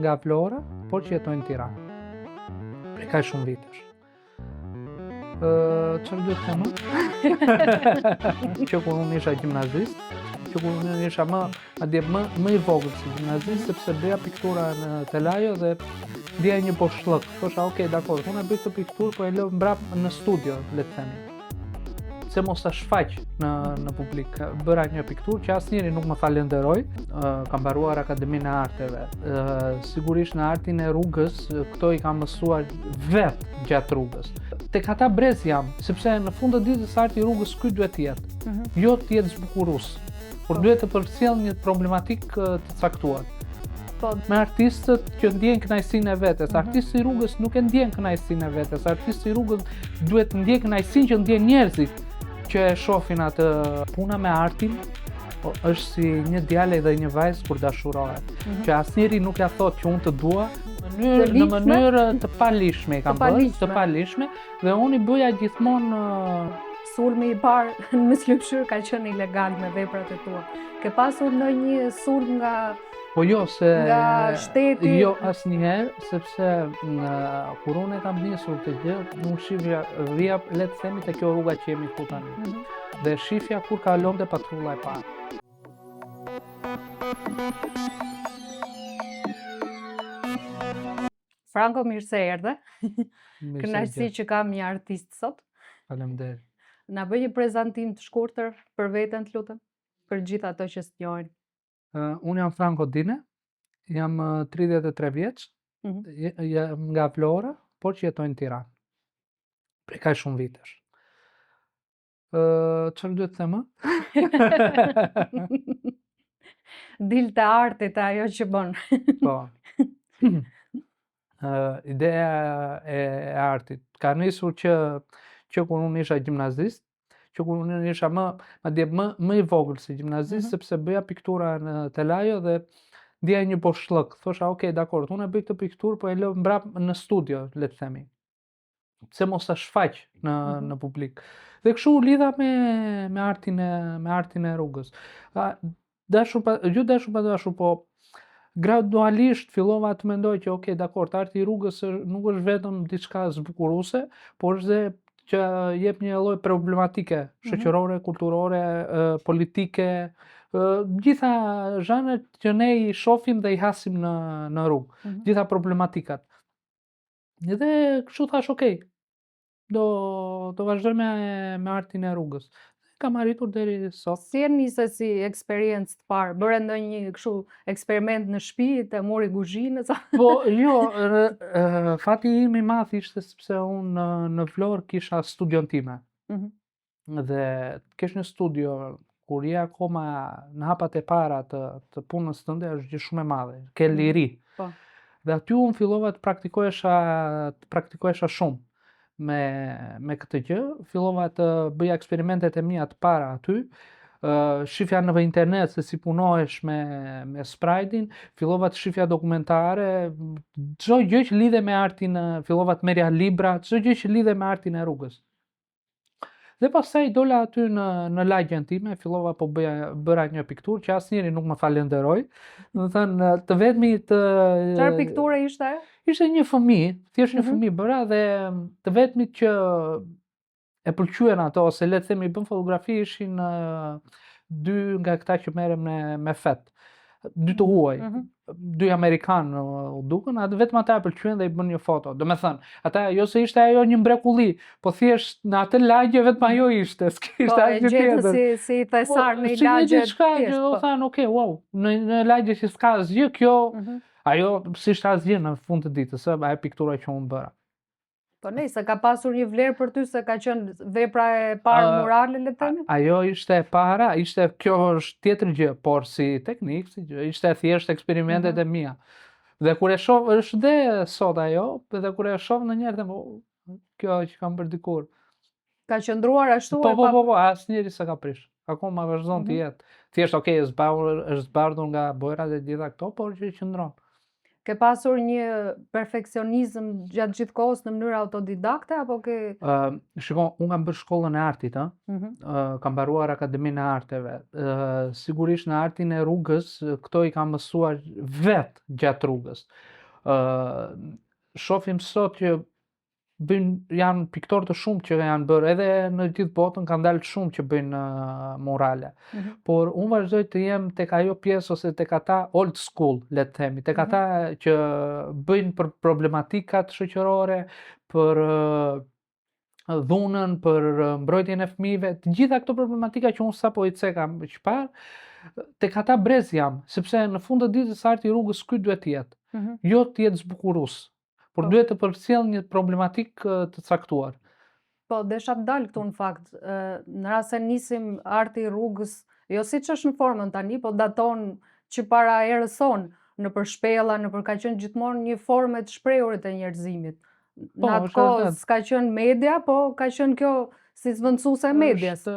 nga Vlora, por që jetoj në Tiranë. Prej kaq shumë vitesh. Ë, çfarë duhet të them? që kur unë isha gjimnazist, që kur unë isha më, madje më më i vogël se gjimnazist, sepse bëja piktura në telajo dhe ndjeja një boshllëk. Thosha, ok, dakor, unë e bëj këtë pikturë, po e lë mbrap në studio, le të themi. Pse mos ta shfaq në në publik. Bëra një pikturë që asnjëri nuk më falenderoi. Kam mbaruar Akademinë e Arteve. Sigurisht në artin e rrugës, këto i kam mësuar vetë gjatë rrugës. Tek ata brez jam, sepse në fund të ditës arti i rrugës ky duhet të jetë. Mm -hmm. Jo të jetë zbukurues, por po. duhet të përcjellë një problematikë të caktuar. Po. Me artistët që ndjejnë kënaqësinë e vetes, mm -hmm. artisti i rrugës nuk e ndjen kënaqësinë e vetes, artisti i rrugës duhet të ndjejë kënaqësinë që ndjejnë njerëzit që e shohin atë puna me artin, po, është si një djalë dhe një vajzë kur dashurohet, mm -hmm. që asnjëri nuk ja thotë që unë të dua, mënyrë në mënyrë të paligjshme i kam bërë, të paligjshme dhe unë i bëja gjithmonë sulmi i parë në Myslym Shyr ka qenë ilegal me veprat e tua. Ke pasur ndonjë sulm nga Po jo se nga shteti? Jo asnjëherë, sepse në kur unë e kam nisur këtë gjë, unë shifja vija le të themi te kjo rruga që jemi këtu tani. Mm -hmm. Dhe shifja kur kalonte patrulla e parë. Franko, mirë se erdhe. Kënaqësi që kam një artist sot. Faleminderit. Na bëj një prezantim të shkurtër për veten, të lutem, për gjithë ato që s'të njohin. Uh, unë jam Franko Dine, jam 33 vjeç, mm -hmm. jam nga Vlora, por që jetoj në Tiranë. Prej kaq shumë vitesh. Uh, çfarë duhet të them? Dil te arti te ajo që bën. po. Uh, ideja e, e artit ka nisur që që kur unë isha gjimnazist, që kur unë isha më, madje më më i vogël se gjimnazist, mm -hmm. sepse bëja piktura në telajo dhe ndjeja një boshllëk. Thosha, ok, dakor, unë e bëj këtë pikturë, po e lë mbrap në studio, le të themi. Pse mos ta shfaq në mm -hmm. në publik. Dhe kështu u lidha me me artin e me artin e rrugës. A, dashur pa, jo dashur pa dashur, po gradualisht fillova të mendoj që ok, dakor, arti i rrugës nuk është vetëm diçka zbukuruese, por është dhe që jep një lloj problematike mm -hmm. shoqërore, kulturore, politike, gjitha zhanret që ne i shohim dhe i hasim në në rrugë, mm -hmm. gjitha problematikat. Dhe kështu thash, ok, do do vazhdoj me me artin e rrugës. Kam arritur deri sot. Si e nise si eksperiencë të parë? Bëre ndonjë kështu eksperiment në shtëpi, te muri i kuzhinës? Po, jo, fati im i madh ishte sepse unë në, në Vlorë kisha studion time. Mm -hmm. Dhe të kesh një studio kur je akoma në hapat e para të të punës tënde është gjë shumë e madhe. Ke mhm. liri. Po. Dhe aty unë fillova të praktikohesha të praktikohesha shumë me me këtë gjë, fillova të bëja eksperimentet e mia të para aty. Uh, shifja në internet se si punohesh me me sprajtin, fillova të shifja dokumentare, çdo gjë që lidhe me artin, fillova të merrja libra, çdo gjë që lidhe me artin e rrugës. Dhe pastaj dola aty në në lagjen time, fillova po bëja bëra një pikturë që asnjëri nuk më falenderoi. Do të thënë të vetmit Çfarë pikture ishte ajo? Ishte një fëmijë, thjesht një mm -hmm. fëmijë bëra dhe të vetmit që e pëlqyen ato ose le të themi bën fotografi ishin dy nga këta që merren me me fet. Dy të huaj. Mm -hmm. dy amerikanë u dukën, atë vetëm ata e pëlqyen dhe i bënë një foto. Domethënë, ata jo se ishte ajo një mbrekulli, po thjesht në atë lagje vetëm ajo ishte, s'kishte po, asgjë tjetër. Si si thesar po, në si lagje. Si diçka që u po. thanë, ok, wow, në në lagje që s'ka asgjë, kjo mm -hmm. ajo s'ishte asgjë në fund të ditës, ë, ajo piktura që unë bëra. Po nejse ka pasur një vlerë për ty se ka qenë vepra e parë uh, murale, le të themi? Ajo ishte e para, ishte kjo është tjetër gjë, por si teknikë, si gjë, ishte thjesht eksperimentet mm -hmm. e mia. Dhe kur e shoh, është dhe sot ajo, dhe kur e shoh ndonjëherë them, oh, kjo që kam bërë dikur. Ka qëndruar ashtu po, e po, pa... Po, po, po, asnjëri s'e ka prish. Akoma vazhdon mm -hmm. të mhm. jetë. Thjesht, okay, është zbardhur, është zbardhur nga bojërat e gjitha këto, por që qëndron. Ke pasur një perfeksionizëm gjatë gjithë kohës në mënyrë autodidakte apo ke Ë, shiko, unë kam bërë shkollën e artit, ë. Mm -hmm. uh, kam mbaruar Akademinë e Arteve. Uh, sigurisht në artin e rrugës, këto i kam mësuar vetë gjatë rrugës. Uh, shofim sot që bëjnë janë piktorë të shumtë që janë bërë edhe në gjithë botën kanë dalë shumë që bëjnë uh, murale. Mm -hmm. Por unë vazhdoj të jem tek ajo pjesë ose tek ata old school, le të themi, tek mm -hmm. ata që bëjnë për problematikat shoqërore, për uh, dhunën, për mbrojtjen e fëmijëve, të gjitha këto problematika që unë sapo i ceka më parë, tek ata brez jam, sepse në fund të ditës arti i rrugës ky duhet të jetë. Mm -hmm. Jo të jetë zbukurues. por po. duhet të përcjellë një problematikë të caktuar. Po, desha të dal këtu në fakt, në rast se nisim arti i rrugës, jo siç është në formën tani, po daton që para erës sonë, nëpër shpella, nëpër ka qenë gjithmonë një formë e të shprehurit e njerëzimit. Po, në atë kohë s'ka qenë media, po ka qenë kjo si zëvendësuese e medias. Është,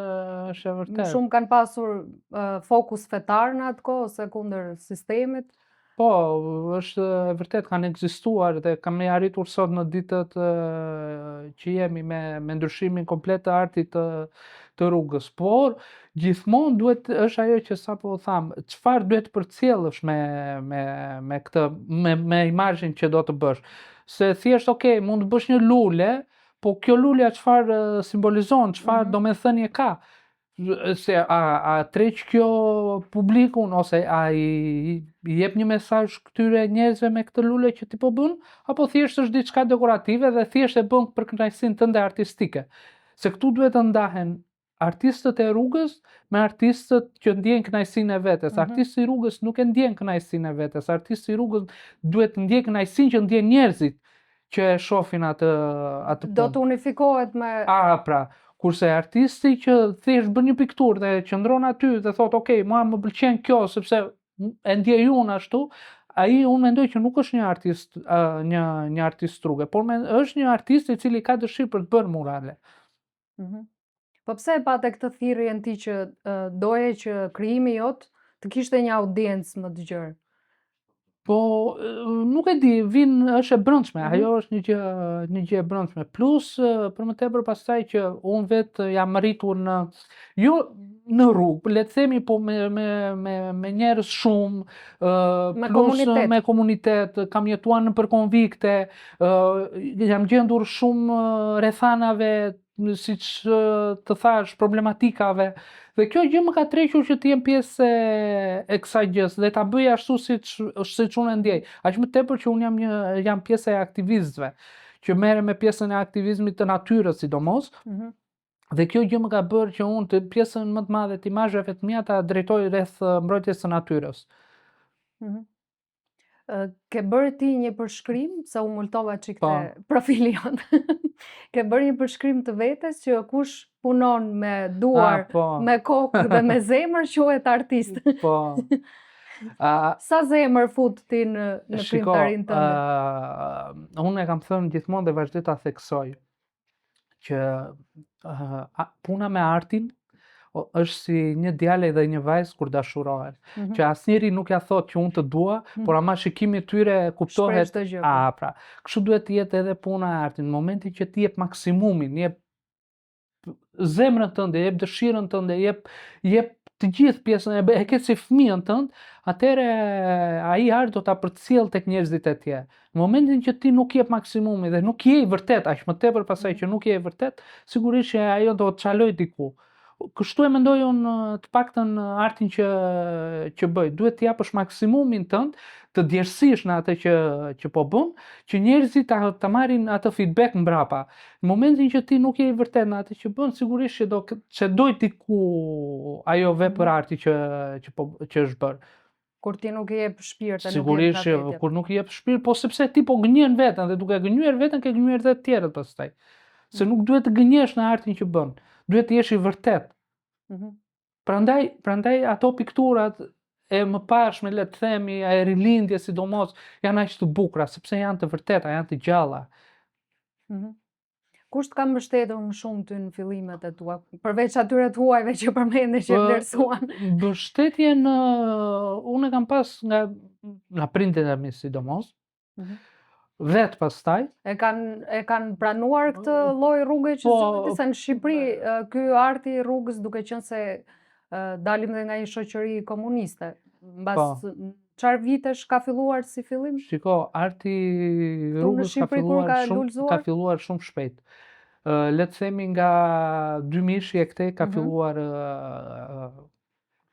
është e vërtetë. Shumë kanë pasur uh, fokus fetar në atë kohë ose kundër sistemit. Po, është e vërtetë kanë ekzistuar dhe kemi arritur sot në ditët që jemi me me ndryshimin komplet të artit të të rrugës. Por gjithmonë duhet është ajo që sapo thamë, çfarë duhet të përcjellësh me me me këtë me me imazhin që do të bësh. Se thjesht ok, mund të bësh një lule, po kjo lulja çfarë simbolizon, çfarë mm -hmm. domethënie ka? se a, a tërheq kjo publikun ose a i, i jep një mesazh këtyre njerëzve me këtë lule që ti po bën apo thjesht është diçka dekorative dhe thjesht e bën për kënaqësinë tënde artistike. Se këtu duhet të ndahen artistët e rrugës me artistët që ndjejnë kënaqësinë e vetes. Mm -hmm. Artisti i rrugës nuk e ndjen kënaqësinë e vetes. Artisti i rrugës duhet të ndjejë kënaqësinë që ndjejnë njerëzit. që e shohin atë atë punë. Do të unifikohet me A, pra, kurse artisti që thjesht bën një pikturë dhe qëndron aty dhe thotë, "Ok, mua më pëlqen kjo sepse e ndjej unë ashtu", ai unë mendoj që nuk është një artist uh, një një artist rruge, por me, është një artist i cili ka dëshirë për të bërë murale. Mm -hmm. Po pse e pate këtë thirrjen ti që uh, doje që krijimi jot të kishte një audiencë më të gjerë? Po nuk e di, vin është e brendshme, mm -hmm. ajo është një gjë një gjë e brendshme. Plus për më tepër pastaj që unë vetë jam rritur në jo në rrugë, le të themi po me me me me njerëz shumë, ë me plus komunitet. me komunitet, kam jetuar nëpër konvikte, ë jam gjendur shumë rrethanave siç të thashë, problematikave. Dhe kjo gjë më ka tërhequr që të jem pjesë e, e kësaj gjësë dhe ta bëj ashtu siç siç unë e ndjej. Aq më tepër që unë jam një jam pjesë e aktivistëve, që merrem me pjesën e aktivizmit të natyrës sidomos. Mm -hmm. Dhe kjo gjë më ka bërë që unë të pjesën më të madhe të imazheve të mia ta drejtoj rreth mbrojtjes së natyrës. Mm -hmm. Ke bërë ti një përshkrim, se u multova çik po. te profili jot. Ke bërë një përshkrim të vetes që kush punon me duar, A, po. me kokë dhe me zemër quhet artist. Po. A, Sa zemër fut ti në në krijimtarinë tënde? Uh, unë e kam thënë gjithmonë dhe vazhdoj ta theksoj që uh, puna me artin o, është si një djalë dhe një vajzë kur dashurohen, mm -hmm. që asnjëri nuk ja thotë që unë të dua, mm -hmm. por ama shikimi i tyre kuptohet. Gjë, a, po. pra, kështu duhet të jetë edhe puna e artit. Në momentin që ti jep maksimumin, jep zemrën tënde, jep dëshirën tënde, jep jep të gjithë pjesën e e ke si fëmijën tënd, atëherë ai art do ta përcjell tek njerëzit e tjerë. Në momentin që ti nuk jep maksimumin dhe nuk je i vërtetë, aq më tepër pastaj që nuk je i vërtetë, sigurisht që ajo do të çalojë diku. Kështu e mendoj unë të paktën artin që që bëj. Duhet të japësh maksimumin tënd, të djersish në atë që që po bën, që njerëzit ta ta marrin atë feedback mbrapa. Në momentin që ti nuk je i vërtetë në atë që bën, sigurisht që do çedojë diku ajo vepër mhm. arti që që po që është bërë. Kur ti nuk i jep shpirt, nuk Sigurisht që kur nuk i jep shpirt, po sepse ti po gënjen veten dhe duke gënjyer veten ke gënjyer edhe të tjerët pastaj. Se nuk duhet të gënjesh në artin që bën. Duhet të jesh i vërtetë. Mm -hmm. Prandaj, prandaj ato pikturat e mëparshme, le të themi, e rilindjes sidomos, janë aq të bukura sepse janë të vërteta, janë të gjalla. Mm -hmm. Kush të ka mbështetur më shumë ty në fillimet e tua, përveç atyre të huajve që përmende që vlerësuan? Mbështetjen unë e kam pas nga nga prindërit e mi sidomos. Mhm. Vet pastaj. E kanë e kanë pranuar këtë lloj rruge që Po, zgjodhe ti se në Shqipëri ky arti i rrugës duke qenë se dalim dhe nga një shoqëri komuniste. Mbas Po. çfarë vitesh ka filluar si fillim? Shiko, arti i Këtu në rrugës ka Shqipëri kur filluar ka shumë ka lulëzuar? filluar shumë shpejt. Ë le të themi nga 2000-shi e këtej ka Mhm. filluar ë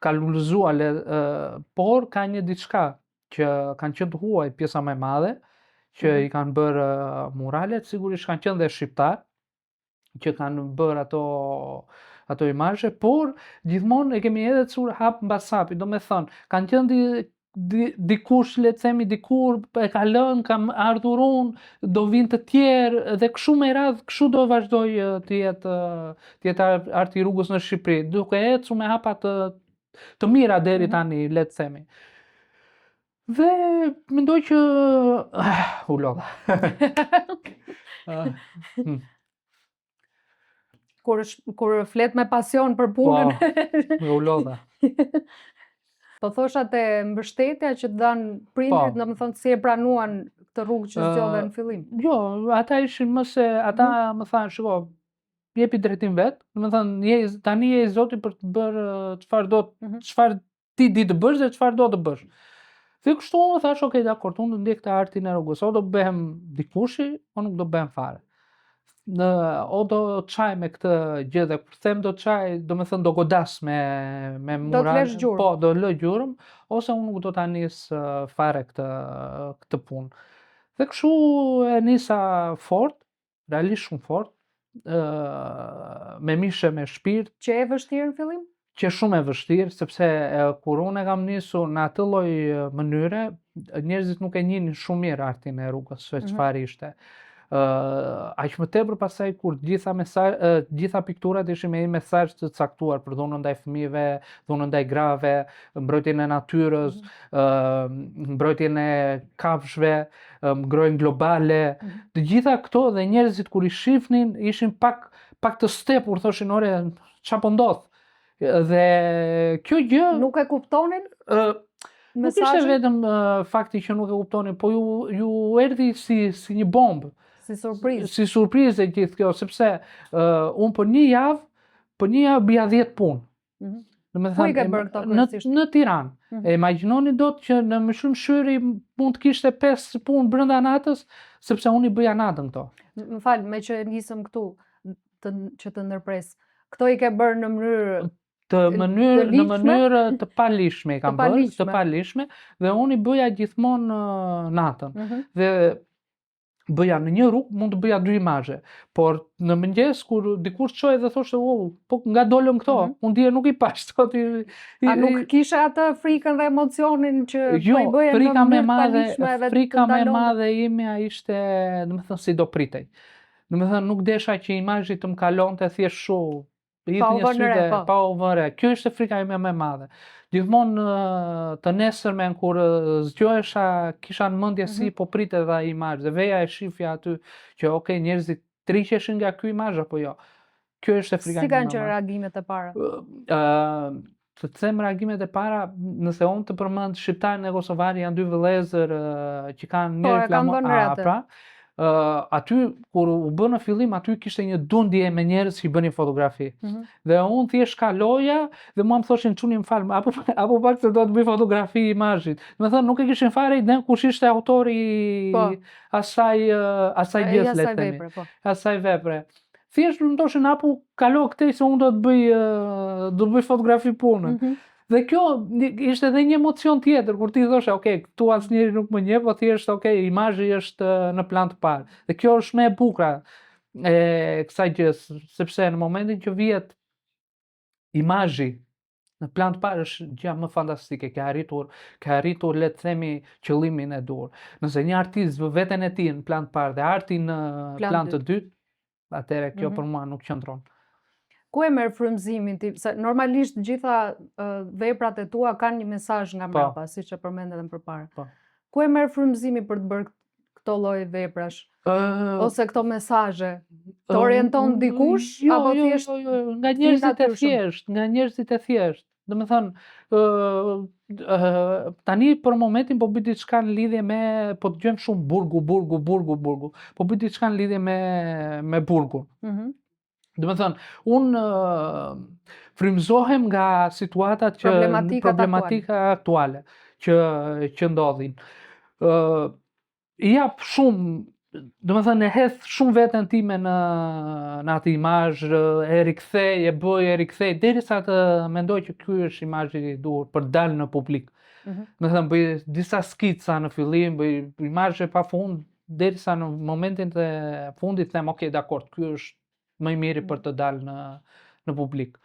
ka lulëzuar, le, ë, por ka një diçka që kanë qenë të huaj pjesa më e madhe, që Mhm. i kanë bërë ë, muralet, sigurisht kanë qenë dhe shqiptar që kanë bërë ato ato imazhe, por gjithmonë e kemi edhe ecur hap mbas hapi, do me thënë, kanë qenë di, di, dikush, le të themi dikur, e ka lënë, kam ardhur unë, do vinë të tjerë dhe kështu me radhë, kështu do vazhdoj të jetë të jetë arti i rrugës në Shqipëri, duke ecur me hapa të të mira deri Mhm. tani, le të themi. Dhe mendoj që u lodha. Ah, Kur kur flet me pasion për punën. Po, u lodha. Po thosha te mbështetja që të dhanë prindërit, Po. domethënë si e pranuan këtë rrugë që zgjodhe në fillim. Jo, ata ishin më se ata më thanë, shiko, jepi drejtim vet, domethënë je tani je i zoti për të bërë çfarë do, Mhm. çfarë ti di të bësh dhe çfarë do të bësh. Dhe kështu unë thash, ok, dakord, unë do ndjek këtë artin e rrugës, o do bëhem dikushi, o nuk do bëhem fare. Në, o do çaj me këtë gjë dhe kur them do çaj, do me thënë do godas me, me Do të mural, lesh gjurmë. Po, do lë gjurmë, ose unë nuk do ta nis fare këtë, këtë punë. Dhe kështu e nisa fort, realisht shumë fort, ë me mishe me shpirt, Që e vështirë në fillim? që shumë e vështirë, sepse e, kur unë e kam nisur në atë lloj mënyre, njerëzit nuk e njihnin shumë mirë artin e rrugës, se Mhm. çfarë ishte. Ë aq më tepër pastaj kur gjitha mesazh, gjitha pikturat ishin me një mesazh të caktuar për dhunën ndaj fëmijëve, dhunën ndaj grave, mbrojtjen e natyrës, Mhm. ë mbrojtjen e kafshëve, ngrohjen globale, Mhm. të gjitha këto dhe njerëzit kur i shihnin ishin pak pak të stepur, thoshin ore, ç'a po ndodh? Dhe kjo gjë Nuk e kuptonin ë nuk ishte mesazhin? vetëm ë, fakti që nuk e kuptonin, po ju ju erdhi si si një bombë, Si surprizë. si surprizë e gjithë kjo, sepse ë unë për një javë, për një javë bija 10 punë. Mhm. Do me Ku i thënë, ke e- bërë këto në, kryesisht? në Tiranë. Mhm. E imagjinoni dot që në Myshym Shyri mund të kishte 5 punë brenda natës, sepse unë i bëja natën këto. Më fal, me që e nisëm këtu, të, që të ndërpres. Këto i ke bërë në mënyrë Të mënyrë të në ligjshme? mënyrë të palishme i kam bërë, të palishme. palishme dhe unë i bëja gjithmonë ë, natën. Mhm. Dhe bëja në një rrugë mund të bëja dy imazhe, por në mëngjes kur dikush çohej dhe thoshte, "Oh, po nga dolën këto?" Mhm. Unë dje nuk i pash, thotë i, i, A nuk kishe atë frikën dhe emocionin që Jo, po i bëje në frika më e mënyrë të madhe, palishme edhe të frika më e ndalonte? madhe imja ishte, domethënë si do pritej. Domethënë nuk desha që imazhi të më kalonte thjesht shu, hidh Pa u një vënë sy re, dhe po. pa u vënë re. Kjo ishte frika ime më e madhe. Gjithmonë ë, të nesërmen kur ë, zgjohesha, kisha në mendje si Mhm. po pritet ai imazh dhe veja e shifja aty që okay, njerëzit triqeshin nga ky imazh apo jo. Kjo ishte frika Si ime kanë më e qenë madhe. reagimet e para? Ë, të të them reagimet e para, nëse unë të përmend shqiptarin e kosovarin janë dy vëllezër ë, që kanë Po, njëri e kam flamur, vënë re a atë. pra, ë, aty kur u bë në fillim aty kishte një dundje me njerëz që bënin fotografi. Mhm. Dhe unë thjesht kaloja dhe mua më thoshin çuni më fal, apo apo pak se do të bëj fotografi imazhit. Do të thënë nuk e kishin fare idenë kush ishte autori Po. asaj ë, asaj E, gjës le asaj të themi vepre, po. asaj vepre. Thjesht më thoshin apo kalo këtej se unë do të bëj ë, do të bëj fotografi punën. Mhm. Dhe kjo ishte edhe një emocion tjetër kur ti thoshe, ok, këtu asnjëri nuk më njeh, po thjesht ok, imazhi është ë, në plan të parë. Dhe kjo është më e bukura e kësaj gjës, sepse në momentin që vihet imazhi në plan të parë është gjëja më fantastike, ke arritur, ke arritur le të themi qëllimin e duhur. Nëse një artist vë veten e tij në plan të parë dhe artin në Plan plan të dytë, atëherë kjo Mhm. për mua nuk qëndron. Ku e merr frymëzimin ti? Se normalisht gjitha ë, veprat e tua kanë një mesazh nga Po. mbrapa, siç e përmendë edhe më përpara. Po. Ku e merr frymëzimin për të bërë këto lloj veprash Ë, ose këto mesazhe? Të ë, orienton dikush jo, apo jo, thjesht jo, jo, nga njerëzit e natyrshëm? thjesht, nga njerëzit e thjesht. Domethënë, ë tani për momentin po bëj diçka në lidhje me po dëgjojmë shumë burgu, burgu, burgu, burgu. Po bëj diçka në lidhje me me burgun. Mm -hmm. Domethënë, unë frymëzohem nga situatat që problematika, problematika aktuale që që ndodhin. Ë i jap shumë, domethënë e hedh shumë veten time në në atë imazh, e rikthej, e bëj, e rikthej derisa të mendoj që ky është imazhi i duhur për të dalë në publik. Mm -hmm. Domethënë bëj disa skica në fillim, bëj imazhe pafund derisa në momentin e fundit them, ok, dakord, ky është më i miri për të dalë në në publik.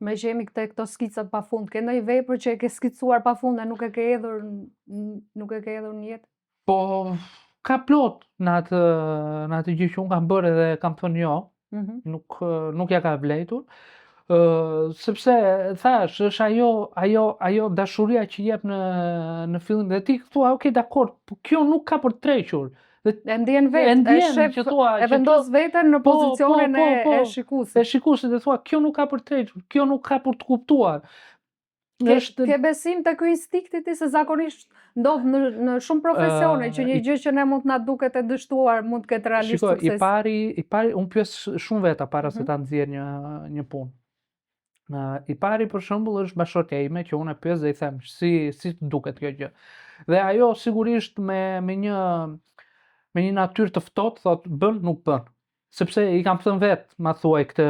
Meqë jemi te këto skicat pa fund, ke ndonjë vepër që e ke skicuar pa fund e nuk e ke hedhur nuk e ke hedhur në jetë? Po ka plot në atë në atë gjë që unë kam bërë edhe kam thënë jo, mm -hmm. nuk nuk ja ka vlejtur. Ë uh, sepse thash, është ajo ajo ajo dashuria që jep në në fillim dhe ti thua, ok, dakord, po kjo nuk ka për të tërhequr. Dhe e ndjen vetë, e ndjen shef, që thua, e vendos kjo, veten në po, pozicionin po, po, po, e, e shikuesit. E shikuesit dhe thua, kjo nuk ka për të tërhequr, kjo nuk ka për të kuptuar. Ke, është... ke besim te ky instinkti ti se zakonisht ndodh në në shumë profesione uh, që një gjë që ne mund të na duket e dështuar mund të ketë realisht shiko, sukses. I pari, i pari unë pyes shumë veta para mm -hmm. se mhm. ta nxjerr një një punë. Në i pari për shembull është bashkëshortja ime që unë e pyes dhe i them si si të duket kjo gjë. Dhe ajo sigurisht me me një me një natyrë të ftohtë thotë bën nuk bën. Sepse i kam thënë vet, ma thuaj këtë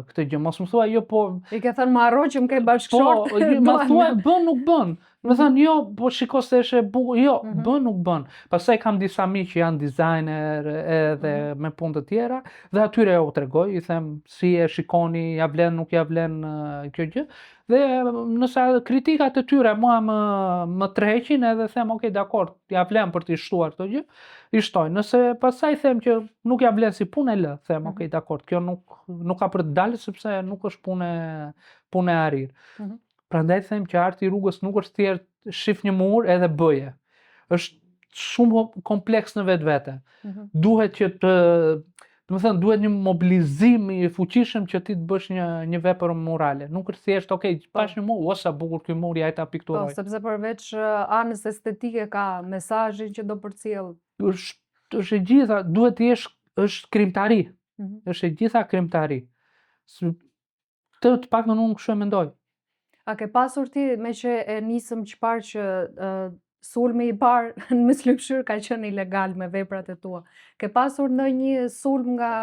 këtë gjë, mos më thuaj jo po I ke thënë ma harro që më ke bashkëshort. Po, jo, ma thuaj bën nuk bën. Me thënë jo, po shiko se është e bukur, jo, mm -hmm. bën nuk bën. Pastaj kam disa miq që janë dizajner edhe mm -hmm. me punë të tjera dhe atyre u tregoj, i them si e shikoni, ja vlen, nuk ja vlen kjo gjë. Dhe nëse kritikat e tyre mua më më tërheqin edhe them ok, dakord, ja vlen për t'i shtuar këto gjë, i shtoj. Nëse pastaj them që nuk ja vlen si punë e lë, them ok, mhm. dakord, kjo nuk nuk ka për të dalë sepse nuk është punë punë e arrirë. Mm -hmm. Prandaj them që arti i rrugës nuk është thjesht shif një mur edhe bëje. Është shumë kompleks në vetvete. Mm -hmm. Duhet që të domethënë duhet një mobilizim i fuqishëm që ti të bësh një një vepër murale. Nuk është thjesht, ok, po. pash një mur, o sa bukur ky mur, ja ta pikturoj. Po, sepse përveç anës estetike ka mesazhin që do përcjell. Është është e gjitha, duhet të jesh është krijimtari. Mm -hmm. Është e gjitha krijimtari. Të të paktën unë kështu e mendoj. A ke pasur ti, meqë e nisëm që parë që uh, sulmi i parë në Myslym Shyr ka qenë ilegal me veprat e tua. Ke pasur ndonjë sulm nga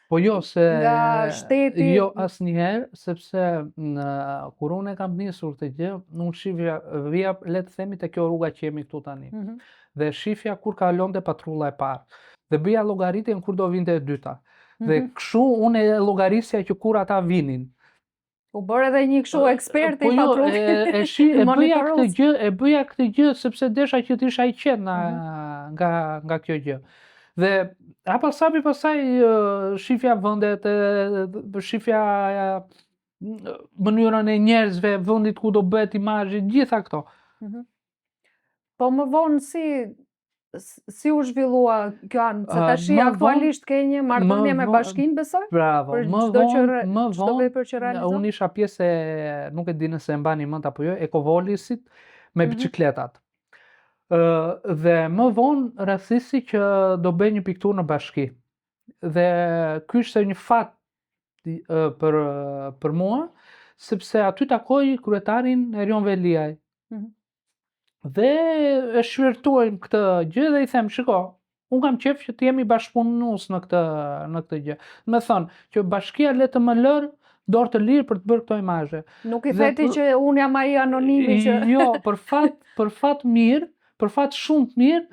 Po jo se nga shteti? Jo asnjëherë, sepse në kur unë e kam nisur këtë gjë, unë shifja vija le të themi te kjo rruga që jemi këtu tani. Mm -hmm. Dhe shifja kur kalonte patrulla e parë. Dhe bëja llogaritjen kur do vinte e dyta. Dhe mhm. kështu unë e llogarisja që kur ata vinin. U bërë edhe një kështu ekspert i po jo, patrullës. E, e, shi, e bëja këtë gjë, e bëja këtë gjë sepse desha që të isha i qetë nga mm -hmm. nga nga kjo gjë. Dhe hap pas hapi pastaj shifja vendet, shifja mënyrën e njerëzve, vendit ku do bëhet imazhi, gjitha këto. Mm -hmm. Po më vonë si si u zhvillua kjo anë? Se tashi aktualisht ke një marrëdhënie me bashkinë, besoj? Bravo. Për çdo që më çdo vepër që realizon. Unë isha pjesë e, nuk e di nëse e mbani mend apo jo, Ekovolisit me mm -hmm. biçikletat. Ë dhe më vonë rastisi që do bëj një pikturë në bashki. Dhe ky ishte një fat për për mua, sepse aty takoj kryetarin Erion Veliaj. Mm -hmm. Dhe e shqyrtojmë këtë gjë dhe i them, shiko, unë kam qejf që të jemi bashkëpunues në këtë në këtë gjë. Domethënë, që bashkia le të më lërë dorë të lirë për të bërë këto imazhe. Nuk i the ti që unë jam ai anonimi që Jo, për fat, për fat mirë, për fat shumë të mirë,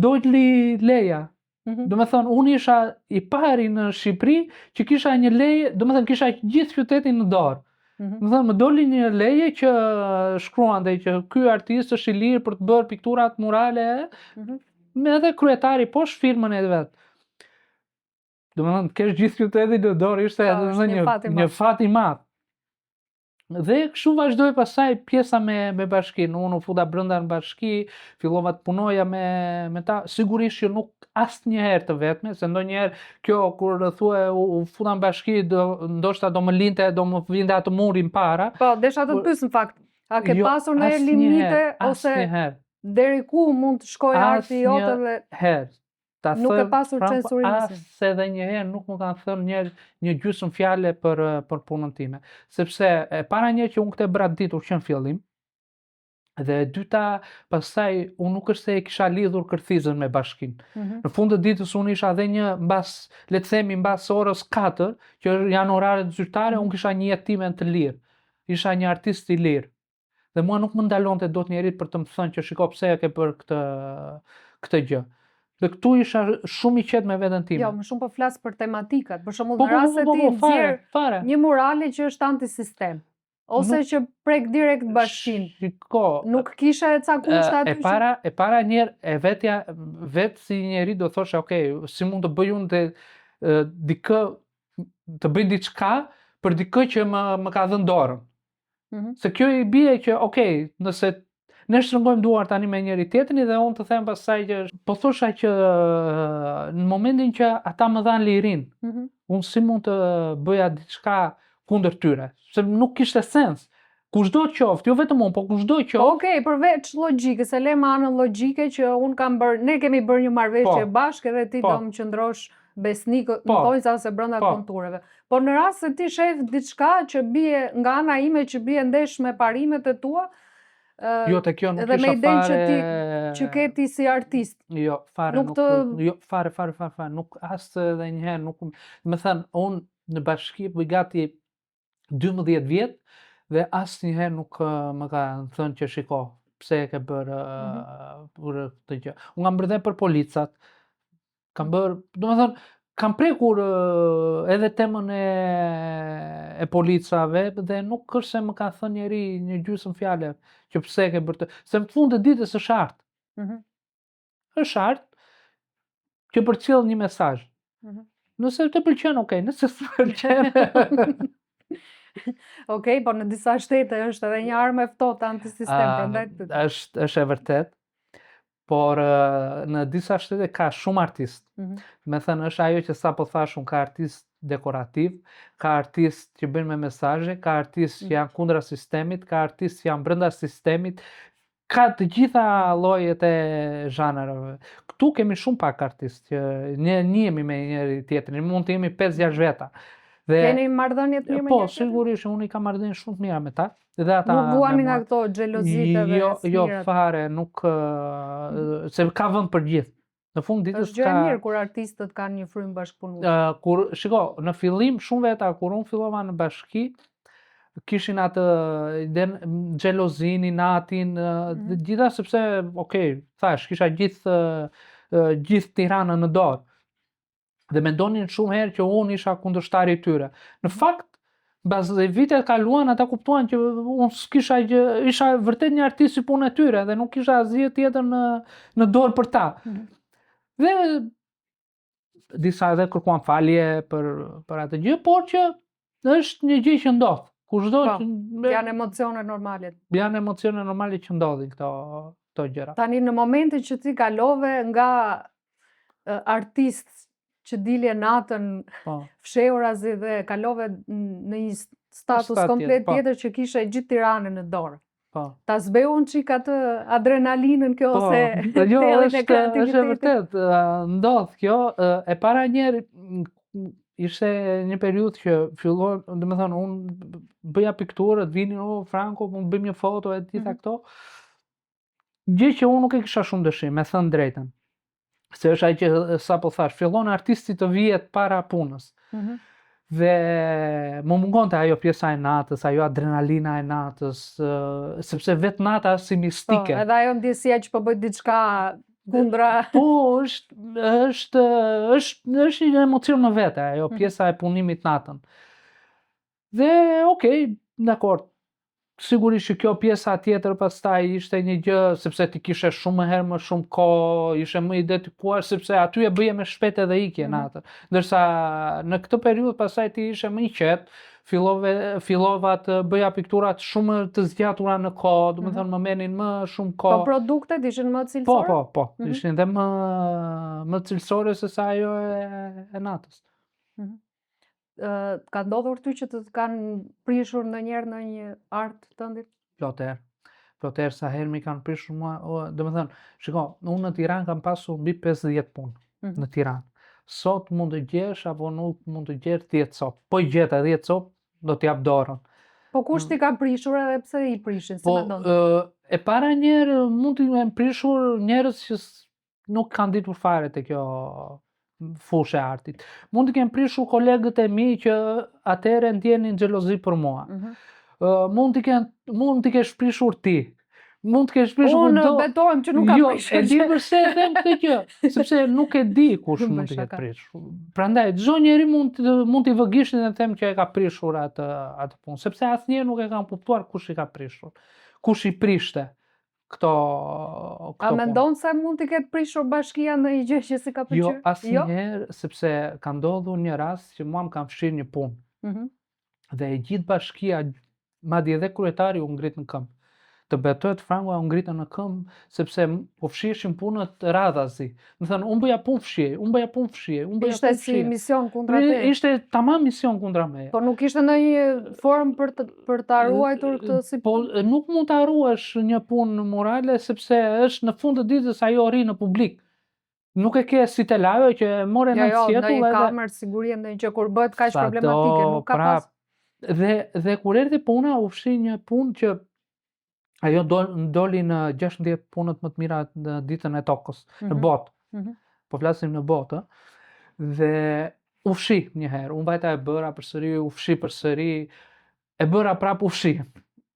doli leja. Mm -hmm. Domethënë, unë isha i pari në Shqipëri që kisha një leje, domethënë, kisha gjithë qytetin në dorë. Mm -hmm. Domethënë, më doli një leje që shkruante që ky artist është i lirë për të bërë pikturat murale, mm -hmm. me edhe kryetari poshtë firmën e vet. Domethënë, të kesh gjithë qytetin në dorë ishte po, domethënë një, një fat i madh. Dhe kështu vazhdoi pastaj pjesa me me bashkinë. Unë u futa brenda në bashki, fillova të punoja me me ta. Sigurisht që nuk asnjëherë të vetme, se ndonjëherë kjo kur thua u, u futa në bashki, do ndoshta do më linte, do më vinte atë murin para. Po, desha të të pyes në fakt, a ke jo, pasur ndonjëherë limite ose deri ku mund të shkojë arti jot edhe herë. Ta nuk e pasur censurim as edhe një herë nuk më kanë thënë një një gjysmë fjale për për punën time. Sepse e para një që unë këtë e bëra ditur që në fillim, dhe e dyta, pastaj unë nuk është se e kisha lidhur kërthizën me bashkinë. Mm -hmm. Në fund të ditës unë isha dhe një mbas, le të themi mbas orës 4, që janë oraret zyrtare, mm -hmm. unë kisha një jetë time të lirë. Isha një artist i lirë. Dhe mua nuk më ndalonte dot njeri për të më thënë që shiko pse e ke bërë këtë këtë gjë. Dhe këtu isha shumë i qetë me veten time. Jo, më shumë po flas për tematikat. Për shembull, po, në po, rast se po, po, ti nxjerr një murale që është antisistem ose nuk, që prek direkt bashkinë. Shiko, nuk kishe ca kushte aty. E para, e para një herë e vetja vetë si njeri do thosha, ok, si mund të bëj unë të dikë të bëj diçka për dikë që më më ka dhënë dorën. Mm -hmm. Se kjo i bie që, ok, nëse ne shtrëngojmë duar tani me njëri tjetrin dhe unë të them pastaj që po thosha që në momentin që ata më dhanë lirinë, mm -hmm. unë si mund të bëja diçka kundër tyre, se nuk kishte sens. Kushdo qoftë, jo vetëm unë, po kushdo qoftë. Po, Okej, okay, përveç logjikës, e lëmë anën logjike që unë kam bërë, ne kemi bërë një marrëveshje po, bashkë edhe ti po, do më qëndrosh besnik po, në thonjza ose brenda po, kontureve. Po në rast se ti shef diçka që bie nga ana ime që bie ndesh me parimet e tua, Jo, te kjo nuk isha fare... që ti që ke ti si artist. Jo, fare nuk, nuk të... jo, fare, fare, fare, fare, nuk as edhe një herë nuk me thënë, unë në bashki bëj gati 12 vjet dhe asnjëherë nuk më kanë thënë që shiko, pse e ke bërë mm -hmm. për këtë gjë. Unë kam bërë dhe për policat, kam bërë, domethënë, kam prekur edhe temën e e policave dhe nuk është se më ka thënë njeri një gjysmë fjale që pse e ke bërë të, se në fund të ditës është art. Mm -hmm. Është art që përcjell një mesazh. Mm -hmm. Nëse të pëlqen, okay, nëse s'të pëlqen. Ok, po në disa shtete është edhe një armë e ftohtë antisistem, uh, prandaj të Është është e vërtetë. Por në disa shtete ka shumë artistë. Mm -hmm. Me thënë, është ajo që sapo thashë unë, ka artistë dekorativ, ka artistë që bëjnë me mesazhe, ka artistë mm -hmm. që janë kundra sistemit, ka artistë që janë brenda sistemit, ka të gjitha llojet e zhanreve. Këtu kemi shumë pak artistë që ne njihemi me njëri tjetrin, mund të jemi 5-6 veta. Dhe keni marrëdhënie të mirë me Po, sigurisht unë i kam marrëdhënie shumë të mira me ta. Dhe ata Nuk vuani nga këto xhelozitë dhe Jo, jo fare, nuk mm. se ka vend për gjithë. Në fund ditës ka Është gjë e mirë kur artistët kanë një frymë bashkëpunuese. Ë kur shiko, në fillim shumë veta kur unë fillova në bashki kishin atë iden xhelozinë, inatin, mm -hmm. dhe gjitha sepse ok, thash, kisha gjithë gjithë Tiranën në dorë. Dhe mendonin shumë herë që unë isha kundërshtari i tyre. Në mhm. fakt, mbas dhe vitet kaluan, ata kuptuan që unë s'kisha gjë, isha vërtet një artist si puna e tyre dhe nuk kisha asgjë tjetër në në dorë për ta. Mm -hmm. Dhe disa edhe kërkuan falje për për atë gjë, por që është një gjë që ndodh. Kushdo po, që janë emocione normale. Janë emocione normale që ndodhin këto këto gjëra. Tani në momentin që ti kalove nga artist që dilje natën po. fshehurazi dhe kalove në një status komplet po. tjetër që kishe gjithë Tiranën në dorë. Po. Ta zbeu një çik atë adrenalinën kjo po, ose po, jo, është, është e vërtet, ndodh kjo, e para njëherë ishte një periudhë që fillon, domethënë unë bëja pikturët, vinin o Franko, mund të bëjmë një foto e të gjitha mm -hmm. këto. Gjë që unë nuk e kisha shumë dëshirë, me thënë drejtën. Se është ai që sapo thash, fillon artisti të vihet para punës. Mm -hmm. Dhe më mungonte ajo pjesa e natës, ajo adrenalina e natës, sepse vetë nata është si mistike. Po, edhe ajo ndjesia që po bëj diçka kundra. Po, është është është është një emocion në vete ajo mhm. pjesa e punimit natën. Dhe okay, dakord. Sigurisht që kjo pjesa tjetër pastaj ishte një gjë sepse ti kishe shumë herë më shumë kohë, ishe më i dedikuar sepse aty e bëje më shpejt edhe ikje mm -hmm. natën. Ndërsa në këtë periudhë pastaj ti ishe më i qetë, Fillove fillova të bëja pikturat shumë të zgjatura në kohë, do të mhm. thënë më merrnin më shumë kohë. Po produktet ishin më cilësore? Po, po, po, mm -hmm. ishin dhe më më cilësore se sa ajo e, e natës. Mm -hmm. Ë ka ndodhur ty që të të kanë prishur ndonjëherë ndonjë art tëndin? Plot herë. Plot herë sa herë m'i kanë prishur mua, o, domethënë, shiko, unë në Tiranë kam pasur mbi 50 punë mm -hmm. në Tiranë. Sot mund të gjesh apo nuk mund të gjesh 10 copë. Po i gjeta 10 copë, do të jap dorën. Po kush t'i ka prishur edhe pse i prishin, si po, mendon? Po, e para njëherë mund t'i kenë prishur njerëz që nuk kanë ditur fare te kjo fushë e artit. Mund t'i kenë prishur kolegët e mi që atëherë ndjenin xhelozi për mua. Mm -hmm. uh, mund t'i kenë mund t'i kesh prishur ti. Mund të kesh prishur Unë do... betohem që nuk kam jo, prishur. Jo, e di përse e them këtë gjë, sepse nuk e di kush mund të ketë prishur. Prandaj çdo njeri mund të mund t'i vë gishtin e them që e ka prishur atë atë punë, sepse asnjëherë nuk e kam kuptuar kush i ka prishur. Kush i prishte këto këto. A mendon se mund të ketë prishur bashkia ndonjë gjë që s'i ka pëlqyer? Jo, asnjëherë, jo? sepse ka ndodhur një rast që mua më kanë fshirë një punë. Mm -hmm. Dhe e gjithë bashkia, madje edhe kryetari u ngrit në këmbë. Të betohet Frango u ngritën në këmbë sepse po fshiheshin punët radhazi. Domethënë, unë bëja punë fshihej, unë bëja punë fshihej, unë bëja punë fshihej. Ishte si mision kundra teje. Ishte tamam mision kundra meje. Po nuk ishte ndonjë formë për të për ta ruajtur këtë si Po nuk mund ta ruash një punë murale sepse është në fund të ditës ajo rri në publik. Nuk e ke si telajo që e more jo, në jo, sjetull edhe... Jo, ndonjë kamerë sigurie ndonjë që kur bëhet kaq problematike, nuk ka pas... Dhe, dhe kur erdhi puna, u fshi një punë që ajo dol, doli në 16 punët më të mira në ditën e tokës, mm -hmm. në mhm. botë. Mm -hmm. Po flasim në botë, dhe u fshi një herë, unë vajta e bëra përsëri, u fshi përsëri, e bëra prapë u fshi.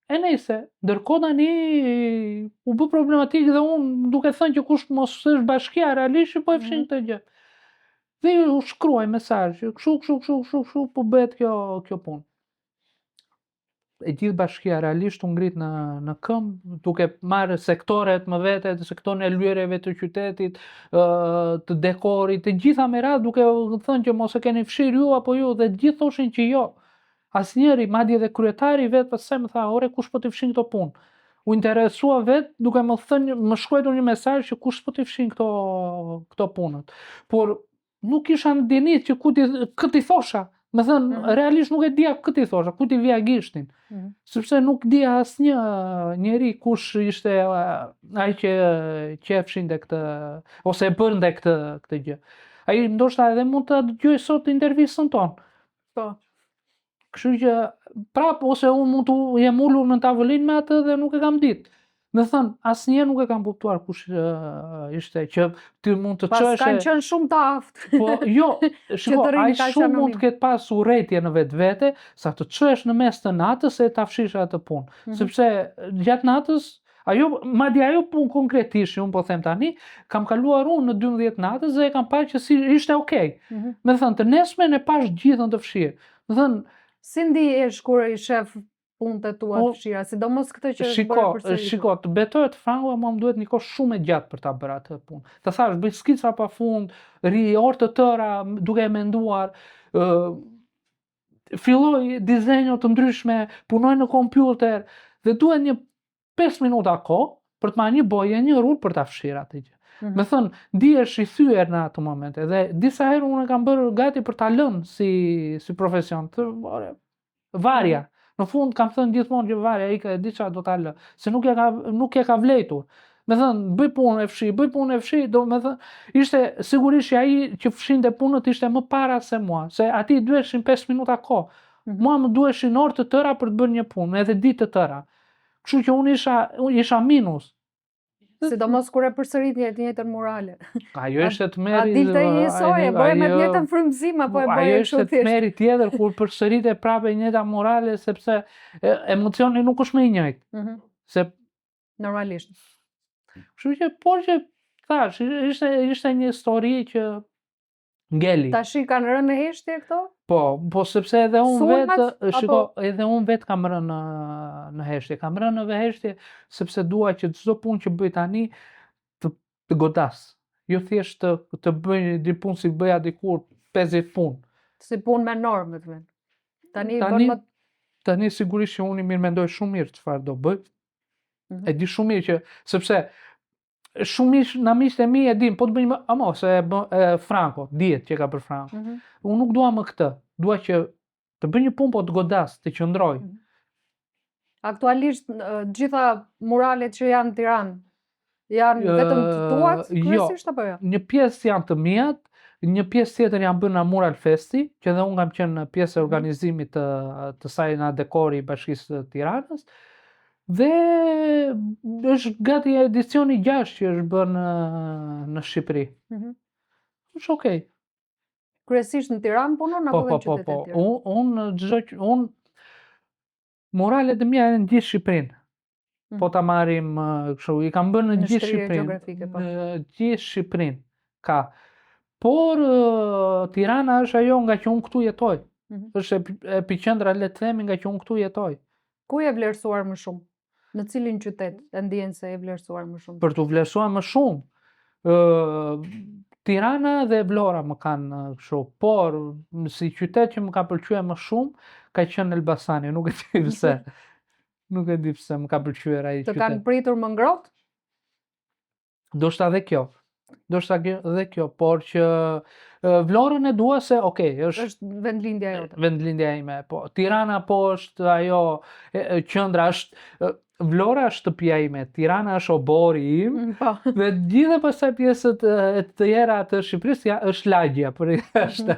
E nejse, ndërkohë tani u bë problematik dhe unë duke thënë që kush mos është bashkia realisht që po e fshin mm -hmm. këtë gjë. Dhe u shkruaj mesazh, kështu kështu kështu kështu kështu po bëhet kjo kjo punë. E gjithë bashkia realisht u ngrit në në këmbë, duke marrë sektoret më vete, sektorin e lyerjeve të qytetit, të dekorit, të gjitha me radhë duke thënë që mos e keni fshirë ju apo ju dhe të gjithë thoshin që jo. Asnjëri, madje edhe kryetari vetë pastaj më tha, ore kush po t'i fshin këto punë? U interesua vetë duke më thënë, më shkruajtur një mesazh që kush po t'i fshin këto këto punët. Por nuk isha në dijeni që ku t'i kë t'i thosha. Domethënë, mm -hmm. realisht nuk e dija kë t'i thosha, ku t'i vija gishtin. Mm -hmm. Sepse nuk dija asnjë njeri kush ishte ai që që e fshinte këtë ose e bënte këtë këtë gjë. Ai ndoshta edhe mund ta dëgjojë sot intervistën tonë. Po. Kështu që prap ose unë mund të jem ulur në tavolinë me atë dhe nuk e kam ditë. Domethënë, asnjëherë nuk e kam kuptuar kush uh, ishte që ti mund të çohesh. Pas kanë qenë shumë të aftë. Po, jo, shiko, ai shumë mund të ketë pas urrejtje në vetvete, sa të çohesh në mes të natës e ta fshish atë punë. Mm -hmm. Sepse gjatë natës Ajo, madje ajo punë konkretisht që unë po them tani, kam kaluar unë në 12 natës dhe e kam parë që si ishte okay. Mm -hmm. Domethënë, të nesërmen e pashë gjithën të fshirë. Domethënë, si ndihesh kur i shef punët e tua po, të fshira, sidomos këtë që është bërë përsëri. Shiko, të betohet Frango, mua më duhet një kohë shumë e gjatë për ta bërë atë punë. Të thashë, bëj skica pa fund, rri orë të tëra duke e menduar, ë filloj dizenjo të ndryshme, punoj në kompjuter dhe duhet një 5 minuta kohë për të marrë një boje, një rulë për ta fshirë atë gjë. Mm -hmm. Domethënë, ndihesh i thyer në atë moment dhe disa herë unë e kam bërë gati për ta lënë si si profesion. Të, ore, varja. Mm -hmm. Në fund kam thënë gjithmonë që varja ika e di çfarë do ta lë, se nuk e ka nuk e ka vlejtur. Domethënë, bëj punë e fshi, bëj punë e fshi, domethënë, ishte sigurisht që ai që fshinte punët ishte më para se mua, se atij i duheshin 5 minuta kohë. Mm -hmm. Mua më duheshin orë të tëra për të bërë një punë, edhe ditë të tëra. Kështu që unë isha unë isha minus. Sidomos kur e përsërit një të njëjtën murale. Ajo ishte tmerri. A dilte njësoj, e bëje me të njëjtën frymëzim apo e bëje kështu thjesht? Ajo ishte tmerri tjetër kur përsërite prapë e njëjta murale sepse emocioni nuk është më i njëjtë. Mm -hmm. Se normalisht. Kështu që por që thashë, ishte ishte një histori që ngeli. Tashi kanë rënë në heshtje këto? Po, po sepse edhe unë vetë, shiko, edhe unë vetë kam rënë në në heshtje. Kam rënë në heshtje sepse dua që çdo punë që bëj tani të të godas. Jo thjesht të të bëj një punë si bëja dikur 50 punë. Si punë me normë, të thënë. Tani, Tani bën më tani sigurisht që unë i mirë mendoj shumë mirë çfarë do bëj. Mhm. E di shumë mirë që sepse shumë mirë na miqtë e mi e din, po të bëjmë ama se e bë e, Franco, dihet që ka për Franco. Mhm. Unë nuk dua më këtë. Dua që të bëj një punë po të godas, të qëndroj. Mhm. Aktualisht të gjitha muralet që janë në Tiranë janë vetëm të tuat jo. kryesisht apo jo? Një pjesë janë të miat, një pjesë tjetër janë bërë nga Mural Festi, që edhe unë kam qenë pjesë e Mhm. organizimit të të saj nga dekori i Bashkisë së Tiranës. Dhe është gati edicioni 6 që është bërë në në Shqipëri. Mhm. Është okay. Kryesisht në Tiranë punon Po, apo edhe po, në po, qytete po. të tjera? Unë unë çdo që unë muralet e mia janë në gjithë Shqipërinë. Po Mhm. ta marrim kështu, i kam bërë në Në gjithë shtrirje Shqipërinë. gjeografike, po. Në gjithë Shqipërinë ka. Por Tirana është ajo nga që unë këtu jetoj. Mhm. Është epiqendra le të themi nga që unë këtu jetoj. Ku je vlerësuar më shumë? Në cilin qytet e ndjen se je vlerësuar më shumë? Për t'u vlerësuar më shumë, Tirana dhe Vlora më kanë kështu, por si qytet që më ka pëlqyer më shumë ka qenë Elbasani, nuk e di pse. Nuk e di pse më ka pëlqyer ai Të qytet. kanë pritur më ngrohtë? Ndoshta edhe kjo. Ndoshta edhe kjo, por që Vlorën e dua se, okay, është Është vendlindja jote. vendlindja ime, po. Tirana po është ajo e, e, qendra është Vlora është shtëpia ime, Tirana është obori im. Po. Dhe të gjitha pastaj pjesët e të tjera të Shqipërisë ja, është lagja për jashtë.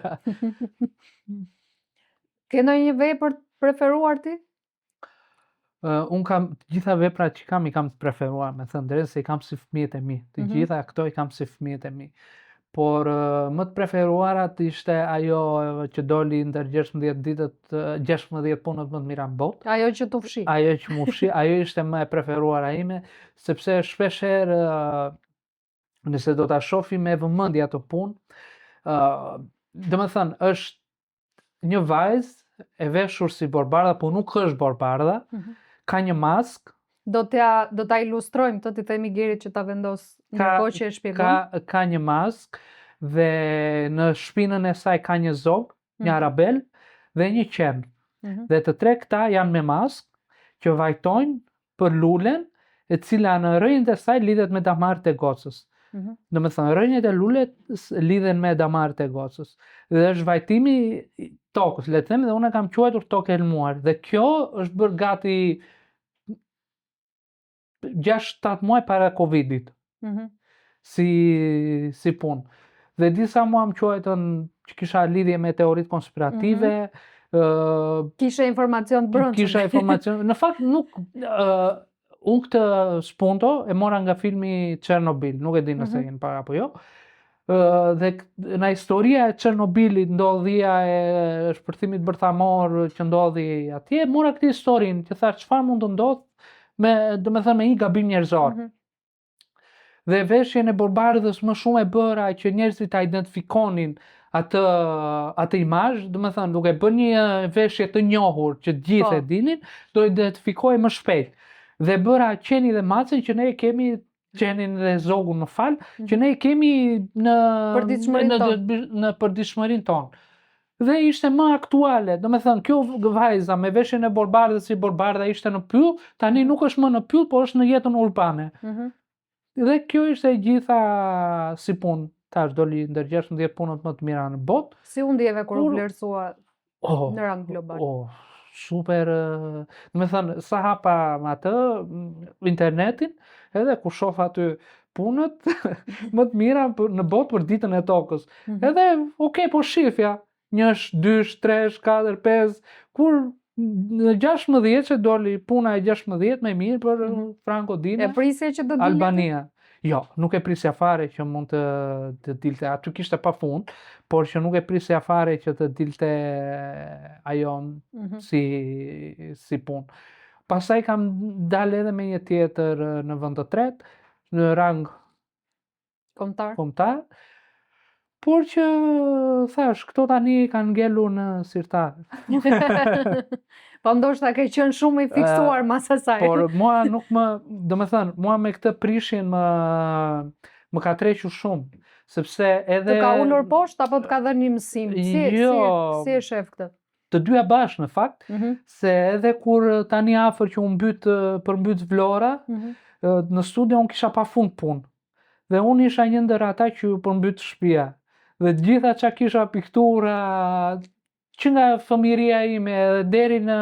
Ke ndonjë vepër të preferuar ti? Unë kam të gjitha veprat që kam i kam të preferuar, me thënë drejtën se i kam si fëmijët e mi. Të Mhm. gjitha këto i kam si fëmijët e mi. Por më të preferuarat ishte ajo që doli ndër 16 ditët, 16 punët më të mira në botë. Ajo që t'u fshi. Ajo që mu fshi, ajo ishte më e preferuara ime, sepse shpesh herë nëse do ta shohim me vëmendje atë punë, ë domethënë është një vajzë e veshur si borbardha, po nuk është borbardha, Mhm. ka një maskë, Do t'ja do ta ilustrojmë këtë, t'i themi Gerit që ta vendos Ka- ndërkohë që e shpjegon. ka ka një maskë dhe në shpinën e saj ka një zog, një Mhm. arabel dhe një qen. Mhm. Dhe të tre këta janë me maskë që vajtojnë për lulen, e cila në rënjët e saj lidhet me damarët e gocës. Mhm. Do me thënë, rënjët e lulet lidhen me damarët e gocës. Dhe është vajtimi i tokës, le të themi, dhe unë e kam quajtur tokë helmuar. Dhe kjo është bërë gati 6-7 muaj para Covidit, Mhm. si, si punë. Dhe disa mua më quajtën që kisha lidhje me teoritë konspirative, ë, Kishe informacion të brendshëm. Kisha informacion. Në fakt nuk ë unë këtë spunto e mora nga filmi Chernobyl, nuk e di nëse Mhm. keni parë apo jo. Ë dhe nga historia e Çernobilit, ndodhia e shpërthimit bërthamor që ndodhi atje, mora këtë historinë që thash çfarë mund të ndodh me, do me thënë, me një gabim njerëzor. Mhm. Dhe veshjen e borbardhës më shumë e bëra që njerëzit ta identifikonin atë atë imazh, do me thënë, duke bërë një veshje të njohur që të gjithë Po. e dinin, do identifikohej më shpejt. Dhe bëra qenin dhe macen që ne e kemi qenin dhe zogun, më fal, që ne e kemi në Përditshmërinë në, tonë. në, në përditshmërinë tonë. Dhe ishte më aktuale, do me thënë, kjo vajza me veshjen e borbardhës si borbardha ishte në pyll, tani nuk është më në pyll, po është në jetën urbane. Mhm. Dhe kjo ishte e gjitha si punë. Tash doli ndër 16 punët më të mira në botë. Si u ndjeve kur u Kur- vlerësua Oh, në rang global? oh, super, do me thënë, sa hapa me atë internetin, edhe ku shoh aty punët më të mira në botë për ditën e tokës. Mhm. Edhe, okay, po shifja, njësh, dysh, tresh, katër, pesë, kur në 16 që doli puna e 16 më mirë për Mhm. Franco Dina. E prisje që do dilte? Albania. Jo, nuk e prisja fare që mund të, të dilte. Aty kishte pa fund, por që nuk e prisja fare që të dilte ajo Mhm. si, si punë. Pastaj kam dalë edhe me një tjetër në vend të tretë, në rang Kombëtar. kombëtar, por që thash, këto tani kanë ngelur në sirtar. Po ndoshta ke qenë shumë i fiksuar mas asaj. Por mua nuk më, do me thënë, mua me këtë prishjen më, më ka trequr shumë, sepse edhe... Të ka ulur poshtë apo të ka dhënë një mësim? Si, Jo. si, si e shef këtë? Të dyja bashkë në fakt, mm -hmm. se edhe kur tani afër që u mbyt përmbyt Vlora, mm -hmm. në studio unë kisha pa fund punë. Dhe unë isha një ndër ata që u përmbyt shtëpia. Dhe të gjitha ça kisha piktura, që nga fëmijëria ime edhe deri në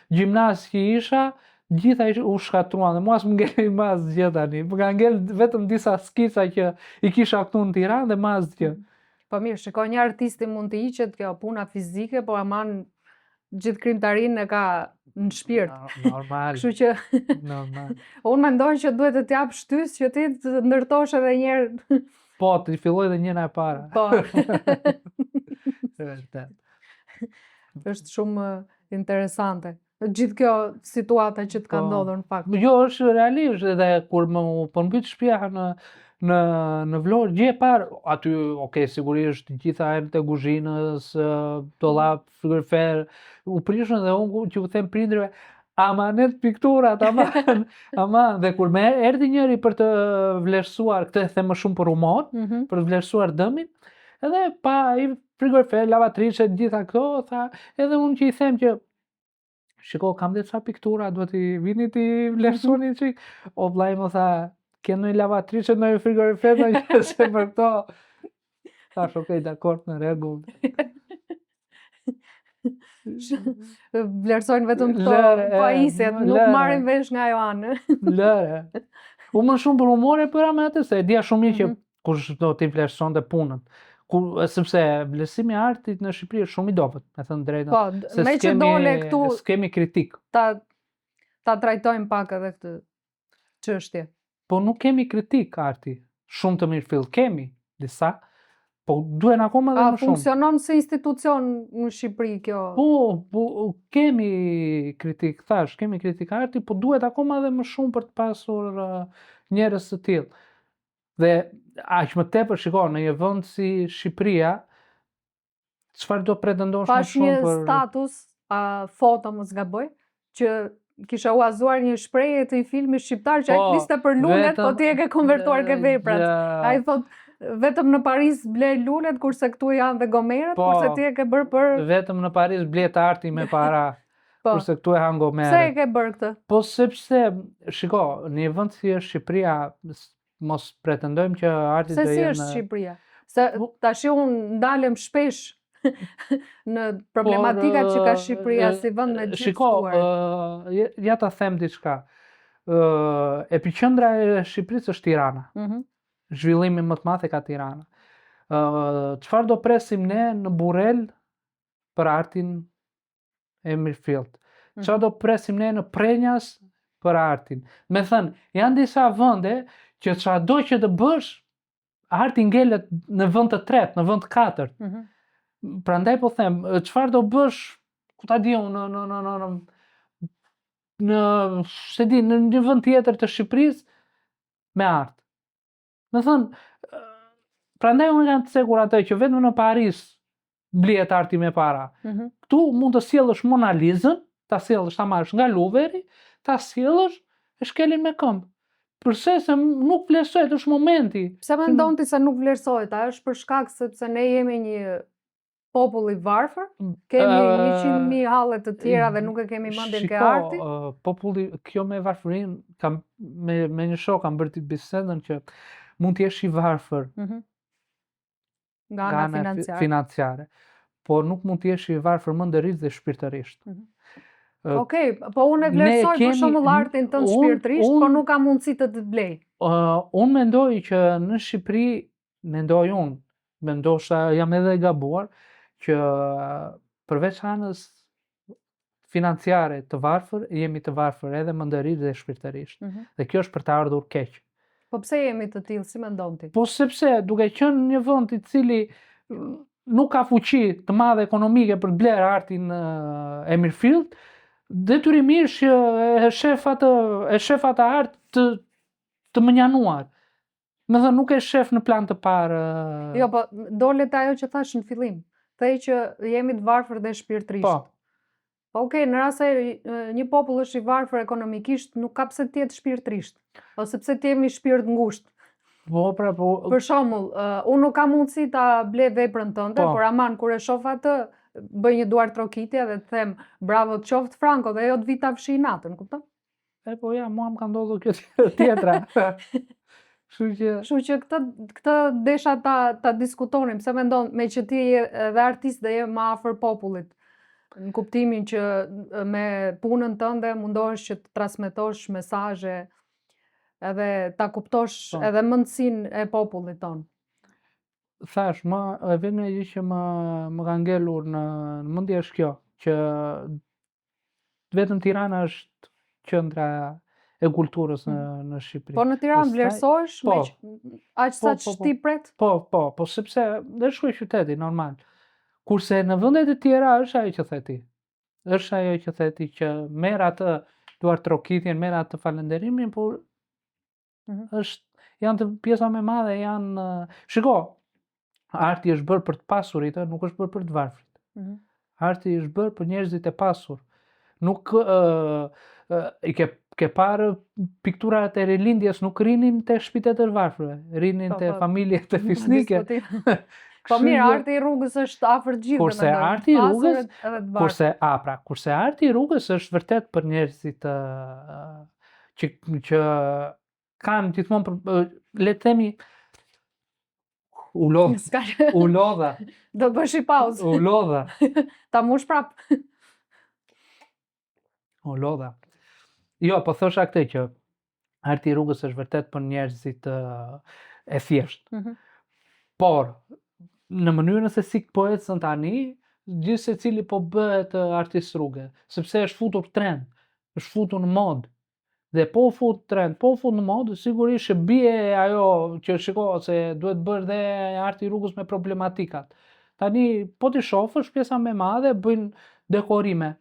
gjimnaz që isha, të gjitha ish, u shkatërruan dhe mua s'më ngeli më asgjë tani. Më ka ngel vetëm disa skica që i kisha këtu në Tiranë dhe më asgjë. Po mirë, shiko një artisti mund të hiqet kjo puna fizike, po aman gjithë krijimtarinë e ka në shpirt. Normal. Kështu që normal. Unë mendoj që duhet të të jap shtysë që ti të ndërtosh edhe një herë. Po, të filloj edhe një nga e para. Po. E vërtet. Është shumë interesante. Gjithë kjo situata që të ka po. ndodhur në fakt. Jo, është realisht edhe kur më u përmbyt shtëpia në në në Vlorë, gjë e parë, aty, ok, sigurisht të gjitha enët e kuzhinës, dollap, frigorifer, u prishën dhe unë që u them prindërve, amanet pikturat, aman, aman, dhe kur më erdhi njëri për të vlerësuar, këtë e them më shumë për humor, mm -hmm. për të vlerësuar dëmin, edhe pa i frigorifer, lavatriçe, të gjitha këto, tha, edhe unë që i them që shiko, kam dhe ca piktura, duhet t'i vini t'i vlerësoni çik. O vllai më tha, ke ndonjë lavatriçe, ndonjë frigorifer, ndonjë se për këto. Thash, okej, dakord, në rregull. Vlerësojnë vetëm këto Lëre, pajisjet, nuk lëre. marrin vesh nga ajo anë. Lëre. U më shumë për humor e bëra me atë, se e dija shumë mirë që mm -hmm. kush do t'i vlerësonte punët. Ku, sepse vlerësimi i artit në Shqipëri është shumë i dobët, me thënë drejtën. Po, se me që dole këtu s'kemi kritik. Ta ta trajtojmë pak edhe këtë çështje. Po nuk kemi kritik arti. Shumë të mirëfilltë kemi disa, po duhen akoma dhe A më shumë. funksionon si institucion në Shqipëri kjo? Po, po kemi kritik, thash, kemi kritik arti, po duhet akoma dhe më shumë për të pasur uh, njerëz të tillë. Dhe aq më tepër shiko në një vend si Shqipëria, çfarë do pretendosh më Pash shumë një për status, a, foto mos gaboj, që kisha huazuar një shprehje të një filmi shqiptar që ai Po, fliste për lulet, po vetëm ti e ke konvertuar ke veprat. Ja, Ai thot vetëm në Paris ble lulet, kurse këtu janë dhe gomerët, Po. kurse ti e ke bërë për vetëm në Paris blihet arti me para, po. kurse këtu e han Pse e gomerët. ke bërë këtë? Po sepse, shiko, në një vend si është Shqipëria, mos pretendojmë që arti Se do si jenë është Shqipëria? Se Po- tash unë ndalem shpesh në problematikat që ka Shqipëria si vend me gjithë Shiko, ftuar. ë, ja ta them diçka. Ë, epiqendra e Shqipërisë është Tirana. Mhm. Zhvillimin më të madh e ka Tirana. Ë, çfarë do presim ne në Burrel për artin e mirëfilltë? Mhm. Çfarë do presim ne në Prrenjas për artin? Me thënë, janë disa vende që çfarëdo që të bësh, arti ngelet në vend të tretë, në vend të katërt. Mhm. Prandaj po them, çfarë do bësh, ku ta di unë në në në në në në s'e di, në një vend tjetër të Shqipërisë me art. Me thënë, prandaj unë kam të cekur atë që vetëm në Paris blihet arti me para. Mhm. Këtu mund të sjellësh Mona Lizën, ta sjellësh, ta marrësh nga Louvre-i, ta sjellësh e shkelin me këmbë. Përse se nuk vlerësohet, është momenti. Pse mendon ti se nuk vlerësohet? A është për shkak sepse ne jemi një popull i varfër? Kemi 100.000 halle të tjera dhe nuk e kemi mendjen ke arti? Shiko, populli, kjo me varfërinë, kam me me një shok kam bërë bisedën që mund të jesh i varfër mm -hmm. nga nga ana ana financiare. financiare, por nuk mund të jesh i varfër mendërisht dhe shpirtërisht. Mm -hmm. Okej, okay, po unë e vlerësoj për shembull artin tënd shpirtërisht, po nuk kam mundësi të të blej. Uh, unë mendoj që në Shqipëri, mendoj unë, ndoshta jam edhe e gabuar, që përveç anës financiare të varfër, jemi të varfër edhe mendërisht dhe shpirtërisht. Mm -hmm. Dhe kjo është për të ardhur keq. Po pse jemi të tillë, si mendon ti? Po sepse duke qenë një vend i cili nuk ka fuqi të madhe ekonomike për të blerë artin e mirëfilltë, detyrimisht që e shef atë e shef atë art të të mënjanuar. Me thënë, nuk e shef në plan të parë. Jo, po dole te ajo që thash në fillim. The që jemi të varfër dhe shpirtërisht. Po. Po okay, në rast se një popull është i varfër ekonomikisht, nuk ka pse të jetë shpirtërisht, ose pse të jemi shpirt ngushtë. Po, pra, po. Për shembull, uh, unë nuk kam mundësi ta ble veprën tënde, Po. por aman kur e shoh atë bëj një duartrokitje dhe të them bravo të qoftë Franko dhe jo të vi ta fshij natën, kupton? E po ja, mua më ka ndodhur kjo tjetra. Kështu që Kështu që këtë këtë desha ta ta diskutonim, pse mendon me që ti je edhe artist dhe je më afër popullit, në kuptimin që me punën tënde mundohesh që të transmetosh mesazhe edhe ta kuptosh po. edhe mendësinë e popullit tonë. Thash, më e vetmja gjë që më më ka ngelur në në mendje është kjo, që vetëm Tirana është qendra e kulturës në mm. në Shqipëri. Po në Tiranë vlerësohesh po, me aq po, sa po, po, ti pret? Po, po, po sepse dhe është qyteti normal. Kurse në vendet e tjera është ajo që the ti. Është ajo që the ti që merr atë duartrokitjen, merr atë falënderimin, por mm -hmm. është janë të pjesa më e madhe janë shiko, arti është bërë për të pasurit, nuk është bërë për të varfrit. Mm -hmm. Arti është bërë për njerëzit e pasur. Nuk ë uh, i ke ke parë pikturat e rilindjes nuk rrinin te shtëpitë e të varfërve, rrinin po, te po, familjet e fisnike. Po mirë, arti i rrugës është afër të gjithëve. Kurse arti i rrugës, kurse a pra, kurse arti i rrugës është vërtet për njerëzit që që kanë gjithmonë për le të themi u lodh u lodha. Do të bësh një pauzë. U lodha. Ta mush prap. U lodha. Jo, po thosha këtë që arti i rrugës është vërtet për njerëzit e thjeshtë. Mm -hmm. Por në mënyrën se si po ecën tani, gjithsecili po bëhet artist rruge, sepse është futur trend, është futur në modë. Dhe po u fut trend, po u fut në modë, sigurisht që bie ajo që shiko se duhet bërë dhe arti i rrugës me problematikat. Tani po t'i shofësh pjesa më e madhe bëjnë dekorime.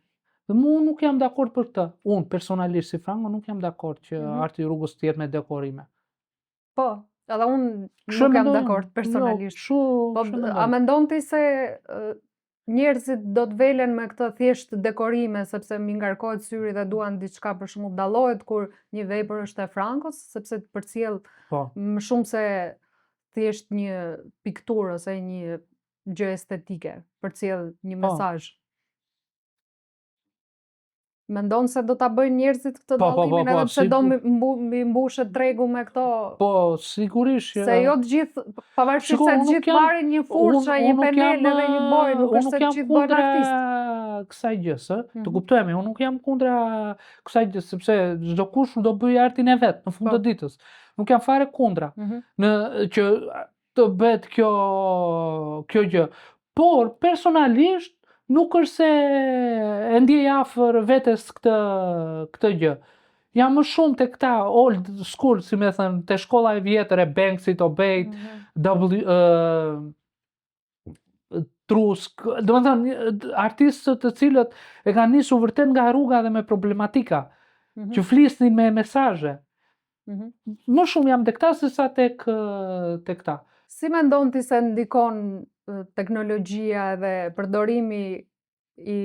Dhe mu nuk jam dakord për këtë. Unë personalisht si Franko nuk jam dakord që mm -hmm. arti i rrugës të jetë me dekorime. Po, edhe unë nuk jam dakord jo, personalisht. Jo, po, a mendon ti se njerëzit do të velen me këtë thjesht dekorime sepse m'i ngarkohet syri dhe duan diçka për shembull dallohet kur një vepër është e Frankos sepse të përcjell po. më shumë se thjesht një pikturë ose një gjë estetike, përcjell një po. mesazh. Mendon se do ta bëjnë njerëzit këtë po, po, dallimin po, po, edhe pse do mbi mbushet tregu me këto Po, sigurisht që Se jo të gjithë, pavarësisht se të gjithë marrin një furçë, një penel edhe një bojë, nuk është se të gjithë bëhen artistë. Kësaj gjësë, të mm -hmm. kuptohemi, unë nuk jam kundra kësaj gjësë, sepse çdokush do bëjë artin e vet në fund po. të ditës. Nuk jam fare kundra. Mm -hmm. Në që të bëhet kjo kjo gjë. Por personalisht nuk është se e ndjej afër vetes këtë këtë gjë. Jam më shumë te këta old school, si me thënë, te shkolla e vjetër e Banksit, Obeit, mm -hmm. W, uh, Trusk, domethënë, artistët të cilët e kanë nisur vërtet nga rruga dhe me problematika, mm -hmm. që flisnin me mesazhe. Mm -hmm. Më shumë jam te këta se sa tek te këta. Si mendon ti se ndikon teknologjia edhe përdorimi i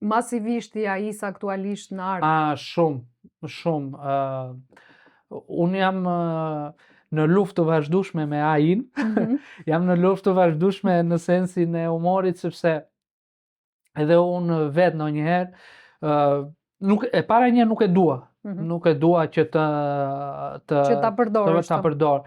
masivisht i AI-s aktualisht në art? A, shumë, shumë. Uh, unë jam uh, në luftë të vazhdueshme me AI-n. Mm -hmm. jam në luftë të vazhdueshme në sensin e humorit sepse edhe unë vetë ndonjëherë, uh, nuk e para një nuk e dua. Mm -hmm. Nuk e dua që të të që ta përdorësh. Të ta përdor.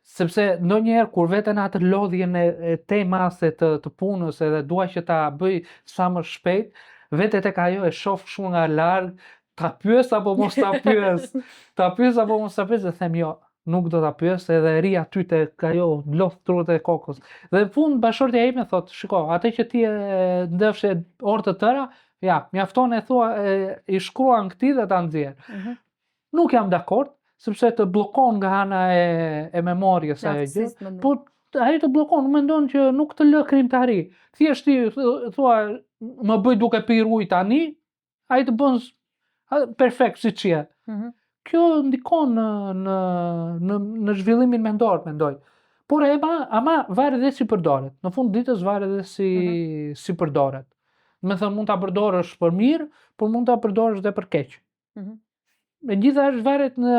Sepse ndonjëherë kur vete në atë lodhjen e, e te mase të të punës edhe dua që ta bëj sa më shpejt, vete tek ajo e shoh kështu nga larg, ta pyes apo mos ta pyes, ta pyes apo mos ta pyes dhe them jo, nuk do ta pyes edhe rri aty tek ajo lodh trutë e kokës. Dhe në fund bashkëshortja ime thotë, shiko, atë që ti e ndëfshe orë të tëra, ja, mjafton e thua e, i shkruan këtij dhe ta nxjerr. Mm -hmm. Nuk jam dakord, sepse të bllokon nga ana e e memories ajo gjë. Po ai të bllokon, mendon që nuk të lë krijimtari. Thjesht ti thua më bëj duke pirë ujë tani, ai të bën perfekt siç je. Mm -hmm. Kjo ndikon në në në në zhvillimin mendor, mendoj. Por e ma, ama varet dhe si përdoret. Në fund ditës varet dhe si mm -hmm. si përdoret. Domethënë mund ta përdorësh për mirë, por mund ta përdorësh dhe për keq. Mm -hmm. E gjitha është varet në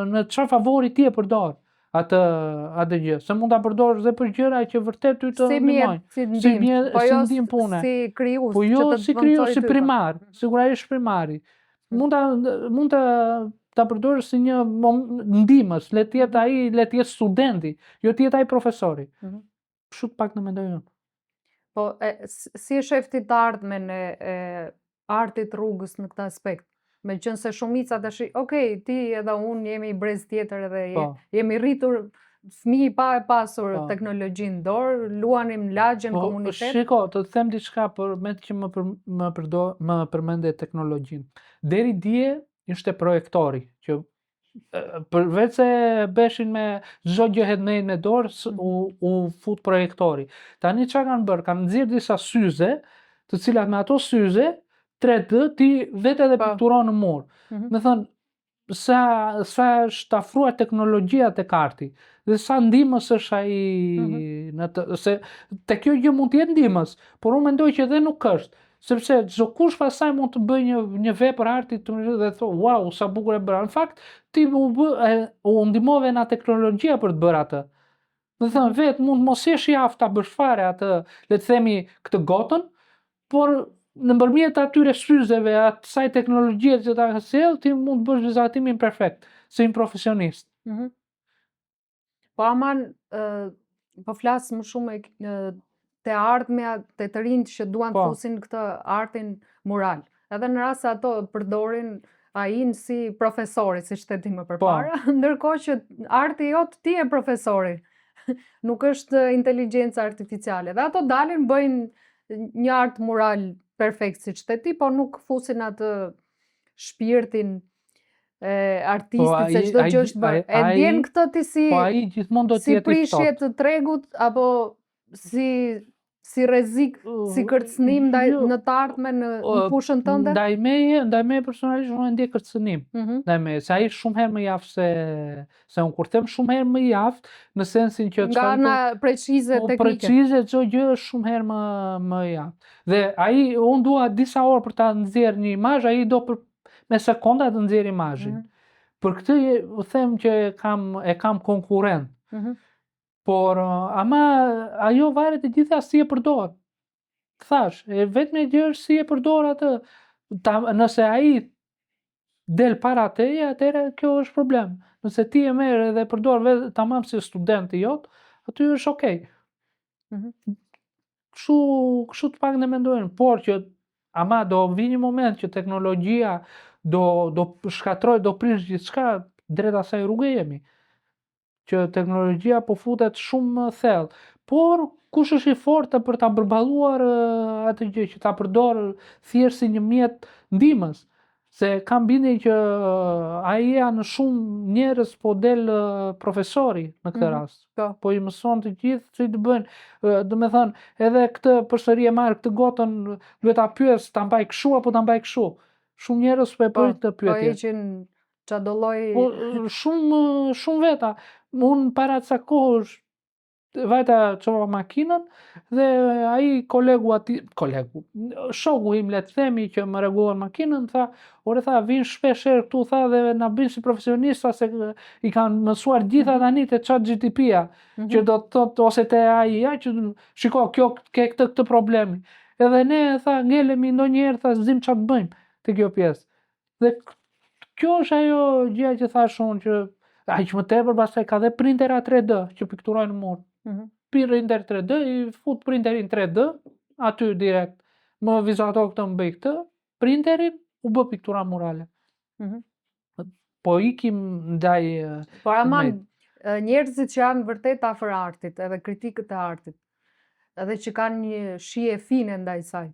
në çfarë favori ti e përdor. Atë atë gjë, se mund ta përdorësh dhe për gjëra që vërtet ty të Si mjet, ndihmojnë. si Si ndihmë, mjet, po si jo ndihmë pune. si krijues Po që jo të si krijues, zëvendësojë si ty, po. primar, sikur ai është primari. Mund ta mund ta ta përdorësh si një ndihmës, le të jetë ai, le të jetë studenti, jo të jetë ai profesori. Kështu të paktën mendoj unë. Po, e, si e shef ti të ardhmen e artit rrugës në këtë aspekt? Me qenë se shumica tash, okej, ti edhe unë jemi i brez tjetër edhe jemi rritur fëmijë pa e pasur teknologjinë në dorë, luanim në lagje, në Po, komunitet. shiko, të të them diçka për me që më për, më përdo, më përmende teknologjinë. Deri dje ishte projektori që përveç se beshin me çdo gjë handmade me dorë, u fut projektori. Tani çka kanë bërë? Kanë nxjerrë disa syze, të cilat me ato syze 3D ti vetë edhe pikturon në mur. Me thënë, sa është afruar teknologjia tek arti dhe sa ndihmës është ai në të, se te kjo gjë mund të jetë ndihmës, por unë mendoj që edhe nuk është, sepse çdo kush pastaj mund të bëjë një vepër arti të mirë dhe thotë, wow, sa bukur e bëra. Në fakt, ti u ndihmove nga teknologjia për të bërë atë. Do të thënë, vetë mund mos jesh i aftë ta bësh fare atë, le të themi këtë gotën, por nëpërmjet atyre syzeve, asaj teknologjie që ta sjell, ti mund të bësh vizatimin perfekt, si një profesionist. Po aman, po flas më shumë te ardhmja, te të rinjtë që duan të fusin këtë artin mural. Edhe në rast se ato përdorin AI-n si profesori, si shteti më përpara, ndërkohë që arti jot ti e profesori. Nuk është inteligjenca artificiale. Dhe ato dalin bëjnë një art mural perfekt si ti, po nuk fusin atë shpirtin e artistit, se çdo gjë është bërë. E ndjen këtë ti si Po ai gjithmonë do të si jetë i prishje ftohtë. të tregut apo si rrezik, si kërcënim ndaj Jo. në të ardhmen në fushën tënde? Ndaj meje personalisht unë e ndjej kërcënim. Ndaj meje, se ai është shumë herë më i aftë se unë kur them shumë herë më i aftë, në sensin që Nga çfarë ana precize Po, teknike. precize çdo gjë është shumë herë më i aftë. Dhe ai unë dua disa orë për ta nxjerrë një imazh, ai do për me sekonda të nxjerrë imazhin. Për këtë u them që e kam konkurrent. Por ama ajo varet e gjitha si e përdor. Thash, e vetmja gjë është si e përdor atë. Nëse ai del para teje, atëherë kjo është problem. Nëse ti e merr edhe e përdor vetë tamam si studenti jot, aty është okay. Kështu të paktën e mendojnë, por që ama do vi një moment që teknologjia do shkatroj, do prish gjithçka, drejt asaj rruge jemi. Që teknologjia po futet shumë më thellë, por kush është i fortë për ta përballuar atë gjë që ta përdor thjesht si një mjet ndihmës, se kam bindjen që AI-ja në shumë njerëz po del profesori në këtë rast. Po i mëson të gjithë si të bëjnë, do me thënë, edhe këtë përsëri e marr këtë gotën, duhet ta pyes ta mbaj kështu apo ta mbaj kështu. Shumë njerëz po e bëjnë këtë Po pyetje. heqin çdo lloj Po shumë shumë veta. Unë para ca kohësh vajta çova makinën dhe ai kolegu aty, kolegu, shoku im le të themi që më rregullon makinën, tha, ore tha, vinë shpesh herë këtu tha dhe na bëjnë si profesionista se i kanë mësuar gjitha tani te Chat GTP-ja, që do të thotë ose te AI-ja që shiko, kjo ke këtë problemi. Edhe ne tha ngelemi ndonjëherë tha s'dim çfarë të bëjmë te kjo pjesë. Dhe kjo është ajo gjëja që thash unë që aq më tepër pastaj ka dhe printera 3D që pikturojnë në mur. Printer 3D, i fut printerin 3D aty direkt. Më vizato këtë, më bëj këtë, printerin u bë piktura murale. Po ikim ndaj Por aman, handmade. njerëzit që janë vërtet afër artit, edhe kritikët e artit, edhe që kanë një shije fine ndaj saj,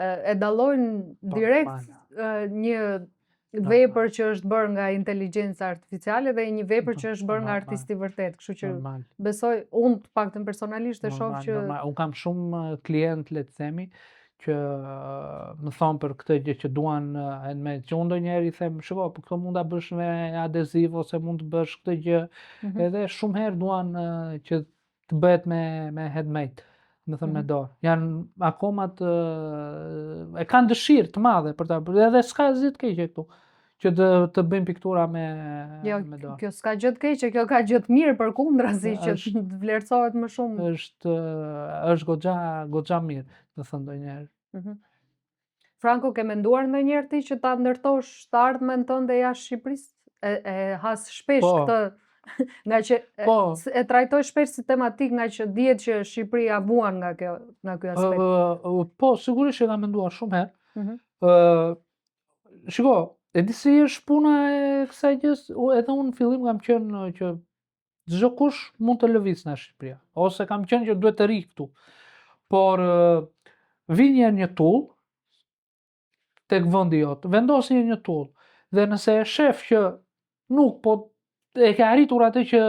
e dallojnë direkt një vepër që është bërë nga inteligjenca artificiale dhe një vepër që është bërë nga artisti vërtet, kështu që besoj unë të paktën personalisht e shoh që Normal. Unë kam shumë klient, le të themi, që më thonë për këtë gjë që duan handmade, që unë ndonjëherë i them, shiko, po këtë mund ta bësh me adeziv ose mund të bësh këtë gjë, edhe shumë herë duan që të bëhet me handmade, më thënë me dorë. Janë akoma të e kanë dëshirë të madhe për ta bërë, edhe s'ka asgjë të keqe këtu. Që të të bëjnë piktura me Jo, me dorë. kjo s'ka gjë të keqe, kjo ka gjë të mirë përkundrazi që Është- të vlerësohet më shumë. Është është goxha goxha mirë, të thënë ndonjëherë. Mhm. Franko, ke menduar ndonjëherë ti që ta ndërtosh të ardhmen tënde jashtë Shqipërisë? E, e has shpesh Po. këtë nga që e, Po. e trajtoj shpesh si tematik nga që dihet që Shqipëria vuan nga kjo nga ky aspekt. Ë, po, sigurisht që kam menduar shumë herë. Mhm. Ë, shiko, e di si është puna e kësaj gjës, edhe unë në fillim kam qenë që çdo kush mund të lëviz nga Shqipëria, ose kam qenë që duhet të ri këtu. Por ë, vi një herë një tull tek vendi jot, vendos një një tull dhe nëse e shef që nuk po e ke arritur atë që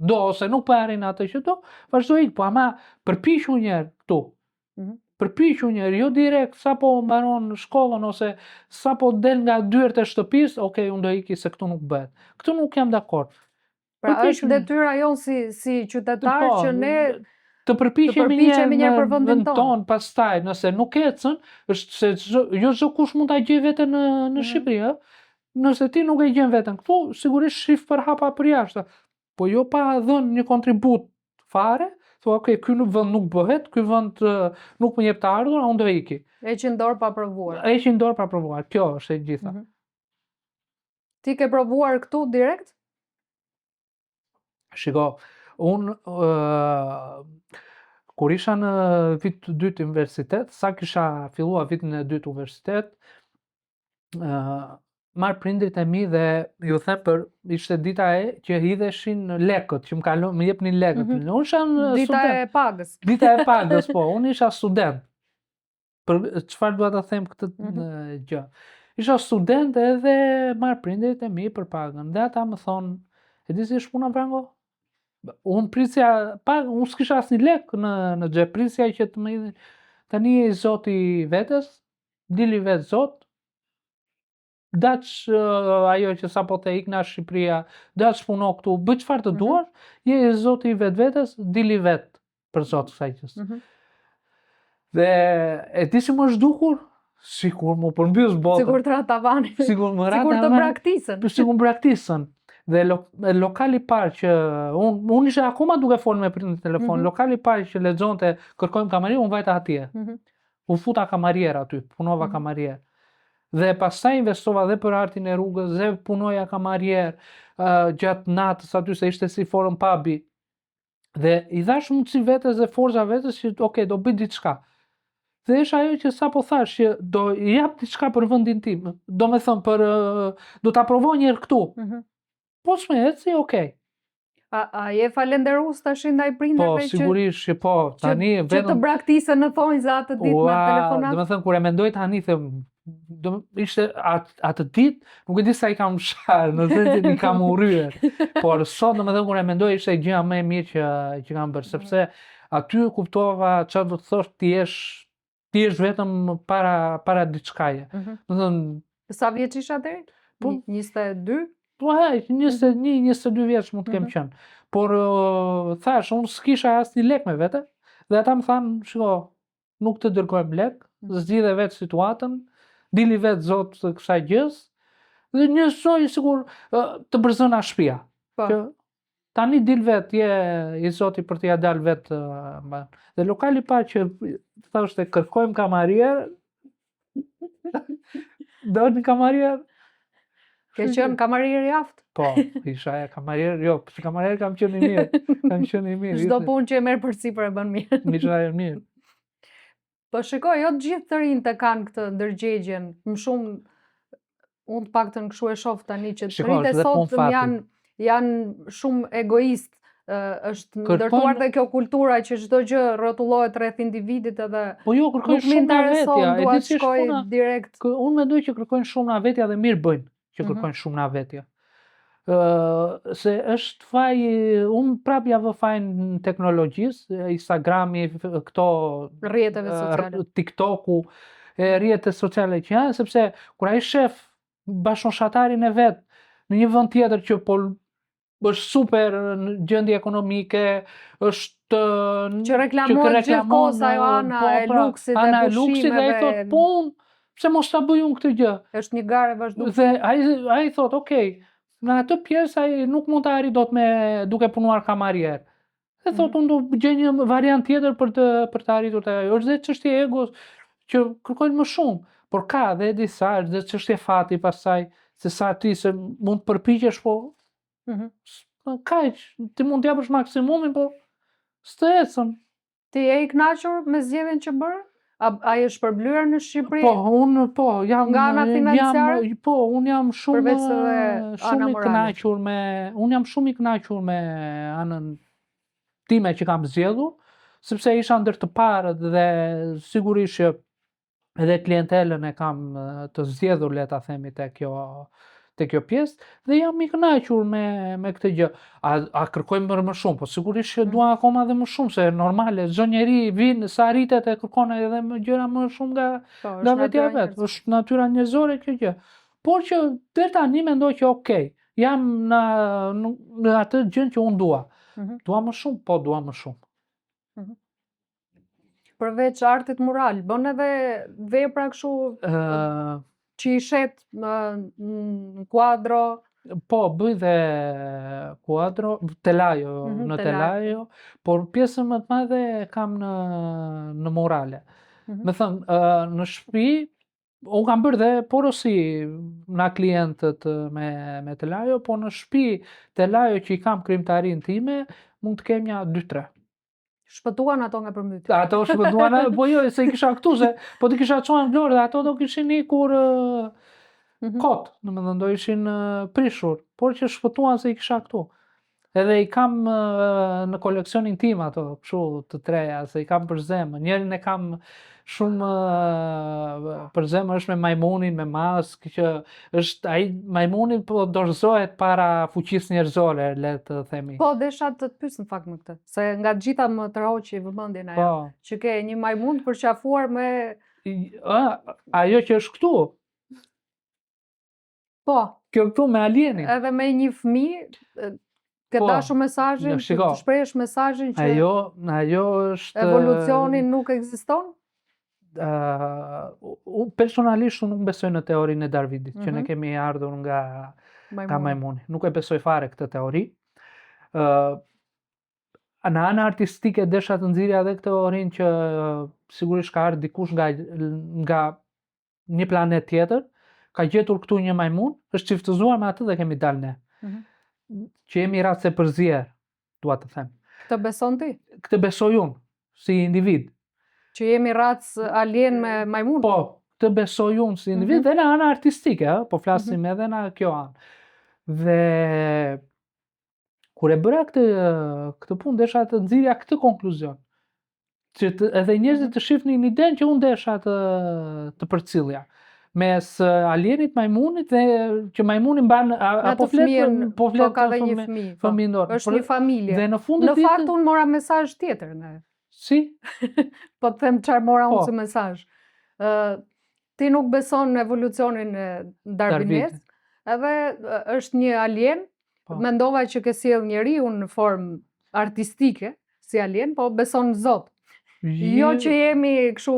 do ose nuk po e arrin atë që do, vazhdo ik, po ama përpiqu një herë këtu. Mhm. Përpiqu një herë, jo direkt sapo mbaron shkollën ose sapo del nga dyert e shtëpisë, ok, unë do iki se këtu nuk bëhet. Këtu nuk jam dakord. Pra përpiqu është një- detyra jonë si si qytetar Po, që ne të përpiqemi përpiqemi një herë për vendin vend tonë. ton, pastaj nëse nuk ecën, është se çdo, jo çdo kush mund ta gjejë veten në në Mhm. Shqipëri, ë. Nëse ti nuk e gjen veten këtu, sigurisht shif për hapa për jashtë, po jo pa dhënë një kontribut fare, thua, ok, ky nuk vend nuk bëhet, ky vend nuk më jep të ardhura, unë do iki. heqin dorë pa provuar. E heqin dorë pa provuar. Kjo është e gjitha. Mhm. Ti ke provuar këtu direkt? Shiko, unë ë, kur isha në vit të dytë universitet, sa kisha filluar vitin e dytë universitet, ë marr prindrit e mi dhe ju them për ishte dita e që hidheshin lekët, që më kalon, më jepnin lekët. Mm -hmm. Unë isha në Dita student. e pagës. Dita e pagës, po, unë isha student. Për çfarë dua ta them këtë Mm -hmm. gjë? Isha student edhe marr prindrit e mi për pagën dhe ata më thonë, e di si është puna Franko? Unë prisja, pa, unë s'kisha asnjë lek në në xhep, prisja që të më hidhin. Tani je i zoti vetes, dili vetë zot, daç uh, ajo që sapo the ik nga Shqipëria, daç puno këtu, bëj çfarë të mm -hmm. duash, je i zoti i vetvetes, dili vet për zot kësaj gjës. Mm -hmm. Dhe e di si më është dukur? Sikur më përmbys bota. Sikur të ra tavani. Sikur më ra Sikur të tavani. braktisën. Sikur më braktisën. Dhe lo, lokali parë që unë un isha akoma duke folur me prindin në telefon, Mm -hmm. lokali parë që lexonte kërkojmë kamarier, unë vajta atje. Mm -hmm. U futa kamarier aty, punova Mm -hmm. kamarier. Dhe pastaj investova dhe për artin e rrugës, dhe punoja kamarier uh, gjatë natës aty se ishte si formë pubi. Dhe i dhash mundësi vetes dhe forca vetes që ok, do bëj diçka. Dhe është ajo që sapo thash që do jap diçka për vendin tim. Do me thënë për do ta provoj një herë këtu. Mm -hmm. Po s'më eci, okay. A, a je falenderues tash ndaj prindërve Po, që sigurisht që po, tani që, që të braktisën në thonjza atë ditë me telefonat? Do me thënë kur e mendoj tani them do ishte atë atë ditë, nuk e di sa i kam sharë, në sensin i kam urryer. Por sot do me thënë kur e mendoj ishte gjëja më e mirë që që kam bërë, sepse aty kuptova çfarë do të thosh ti jesh ti jesh vetëm para para diçkaje. Mm -hmm. Do të thënë Sa vjeç isha atëherë? Po 22? Po he, 21, 22 vjeç mund të kem mm -hmm. qenë. Por uh, thash, unë s'kisha asnjë lek me vete dhe ata më thanë, shiko, nuk të dërgojmë lek, Mhm. zgjidhe vetë situatën, dili vetë zot të kësaj gjës, dhe njësoj sikur ë, të përzëna shtëpia. Po. Që tani dil vet, je i zoti për t'ia dalë vet ë, mban. Dhe lokali pa që thoshte kërkojmë kamarier, do një kamarier. Ke qenë kamarier i aftë? Po, isha e kamarier, jo, si kamarier kam qenë i mirë, kam qenë i mirë. Çdo punë që e merr përsipër e bën mirë. Isha e mirë. Po shikoj, jo të gjithë të rinjtë e kanë këtë ndërgjegjen, më shumë unë të paktën kështu e shoh tani që të Shiko, rinjtë e është dhe punë sotëm fati. janë janë shumë egoist. ë, është Kërkojnë- ndërtuar dhe kjo kultura që çdo gjë rrotullohet rreth individit edhe Po jo, kërkojnë nuk më shumë nga intereson, vetja. E dua di të si është shkoj puna? direkt. Kë, unë mendoj që kërkojnë shumë nga vetja dhe mirë bëjnë që Mhm. kërkojnë shumë nga vetja. Ë se është faj, unë prap ja vë fajin teknologjisë, Instagrami, këto Rrjeteve ë, sociale. TikToku, e rrjetet sociale që janë, sepse kur ai shef bashkëshatarin e vet në një vend tjetër që po është super në gjendje ekonomike, është Që reklamohet reklamon, gjithkohës ajo ana po, e pra, luksit, e ana e luksit dhe ai pushimeve. thotë po unë. Pse mos ta bëj unë këtë gjë? Është një garë e vazhdueshme. Dhe ai ai thotë, ok, në atë pjesë ai nuk mund ta arrijë dot me duke punuar kamarier. Dhe thotë, mm -hmm. unë do gjej një variant tjetër për të për të arritur tek ajo. Është dhe çështje egos që kërkojnë më shumë, por ka dhe disa, është dhe çështje fati pastaj, se sa ti se mund të përpiqesh, po mm -hmm. kaq, ti mund të japësh maksimumin, po s'të ecën. Ti je i kënaqur me zgjedhjen që bëre? A, a je shpërblyer në Shqipëri? Po, unë po, jam nga ana financiare. Jam, po, unë jam shumë shumë i kënaqur me, unë jam shumë i kënaqur me anën time që kam zgjedhur, sepse isha ndër të parët dhe sigurisht që edhe klientelën e kam të zgjedhur le ta themi te kjo te kjo pjesë dhe jam i kënaqur me me këtë gjë. A a kërkojmë për më shumë? Po sigurisht që mm. dua akoma dhe më shumë se normale çdo njeri vin sa rritet e kërkon edhe më gjëra më shumë nga po, nga vetja vet. Është natyra njerëzore kjo gjë. Por që deri tani mendoj që ok, jam në në atë gjën që unë dua. Mm -hmm. Dua më shumë, po dua më shumë. Mm -hmm. Përveç artit mural, bën edhe vepra kështu uh, që i shet në, në kuadro? Po, bëj dhe kuadro, telajo, mm -hmm, në telajo, por pjesën më të madhe e kam në, në murale. Mm -hmm. Me thënë, në shtëpi, Unë kam bërë dhe porosi nga klientët me, me telajo, po në shtëpi telajo që i kam krijimtarinë time, mund të kem nja 2-3. Shpëtuan ato nga përmbytja. Ato shpëtuan, po jo, se i kisha këtu, se po t'i kisha çuar në Vlorë dhe ato do kishin ikur mm -hmm. kot, domethënë do ishin prishur, por që shpëtuan se i kisha këtu. Edhe i kam në koleksionin tim ato, kështu të treja, se i kam për zemër. Njërin e kam shumë për zemër është me majmunin, me maskë, që është ai majmuni po dorëzohet para fuqisë njerëzore, le të themi. Po, desha të të pyes në fakt me këtë, se nga të gjitha më tërhoqi vëmendjen ajo, po. që ke një majmun të përqafuar me... A, ajo që është këtu, Po. Kjo këtu me alienin. Edhe me një fëmijë, ke po, dashur mesazhin, të shprehësh mesazhin që ajo, ajo është evolucioni nuk ekziston? Uh, personalisht unë nuk besoj në teorinë e Darwinit, mm -hmm. që ne mhm. kemi ardhur nga majmuni. nga majmuni. Nuk e besoj fare këtë teori. Ë uh, në anë artistike desha të nxirrja edhe këtë teorinë që sigurisht ka ardhur dikush nga nga një planet tjetër, ka gjetur këtu një majmun, është çiftëzuar me atë dhe kemi dalë ne. Mm -hmm. Që jemi racë e përzier, dua të them. Këtë beson ti? Këtë besoj unë, si individ. Që jemi racë alien me majmun? Po, këtë besoj unë si individ, mm -hmm. dhe në anë artistike, ë, po flasim mm -hmm. edhe në kjo anë. Dhe kur e bëra këtë këtë punë desha të nxirrja këtë konkluzion. Që të, edhe njerëzit të shifnin idenë që unë desha të të përcillja mes alienit majmunit dhe që majmuni mban apo flet po flet po ka dhe një fëmijë po. fëmijë në dorë. Është një familje. Dhe në fund në fakt unë mora mesazh tjetër nga. Si? po të them çfarë mora unë po. si mesazh. Ë ti nuk beson në evolucionin e Darwinit, edhe është një alien Po. Mendova që ke sjell njeriun në formë artistike, si alien, po beson në Zot. Jo që jemi kështu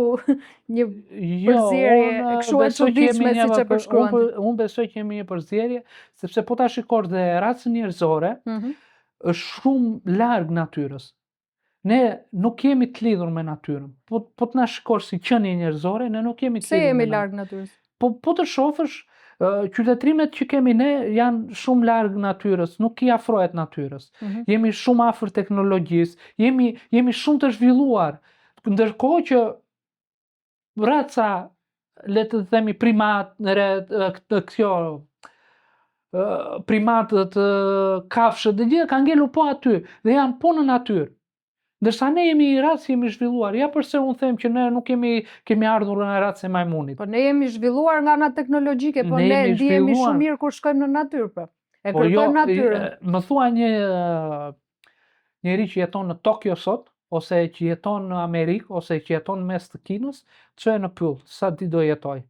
një jo, përzierje, kështu e çuditshme siç e përshkruan. Unë un besoj që jemi një përzierje, sepse po ta shikosh dhe racën njerëzore, mm -hmm. është shumë larg natyrës. Ne nuk jemi të lidhur me natyrën. Po po të na shikosh si qenie njerëzore, ne nuk jemi të lidhur. Pse jemi larg natyrës? Po po të shofësh qytetërimet që kemi ne janë shumë larg natyrës, nuk i afrohet natyrës. Mm -hmm. Jemi shumë afër teknologjisë, jemi jemi shumë të zhvilluar. Ndërkohë që raca le të themi primat në re, këtë kjo primatët, kafshët dhe gjithë kanë ngelur po aty dhe janë po në natyrë. Ndërsa ne jemi racë jemi zhvilluar, ja përse unë them që ne nuk kemi kemi ardhur nga raca e majmunit. Po ne jemi zhvilluar nga ana teknologjike, po ne, ne ndihemi shumë mirë kur shkojmë në natyrë, po. E po jo, kërkojmë natyrën. Më thua një njeri që jeton në Tokyo sot, ose që jeton në Amerikë, ose që jeton në mes të Kinës, çoje në pyll, sa ditë do jetojë.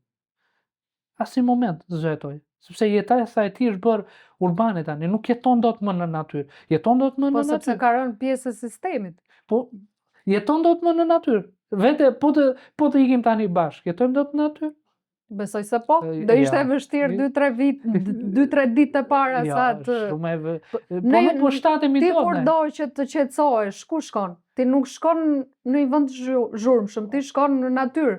Asnjë moment s'do jetojë. Sepse jetesa e tij është bërë urbane tani, nuk jeton dot më në natyrë. Jeton dot më po, në natyrë. Po sepse ka rënë pjesë e sistemit. Po jeton dot më në natyrë. Vete po të po të ikim tani bashkë, jetojmë dot në natyrë? Besoj se po, do ishte e vështirë 2-3 vit, 2-3 ditë të para jo, sa të shumë e vë... Po, po nuk po shtatemi dot. Ti kur do që të qetësohesh, ku shkon? Ti nuk shkon në një vend zhurmshëm, ti shkon në natyrë.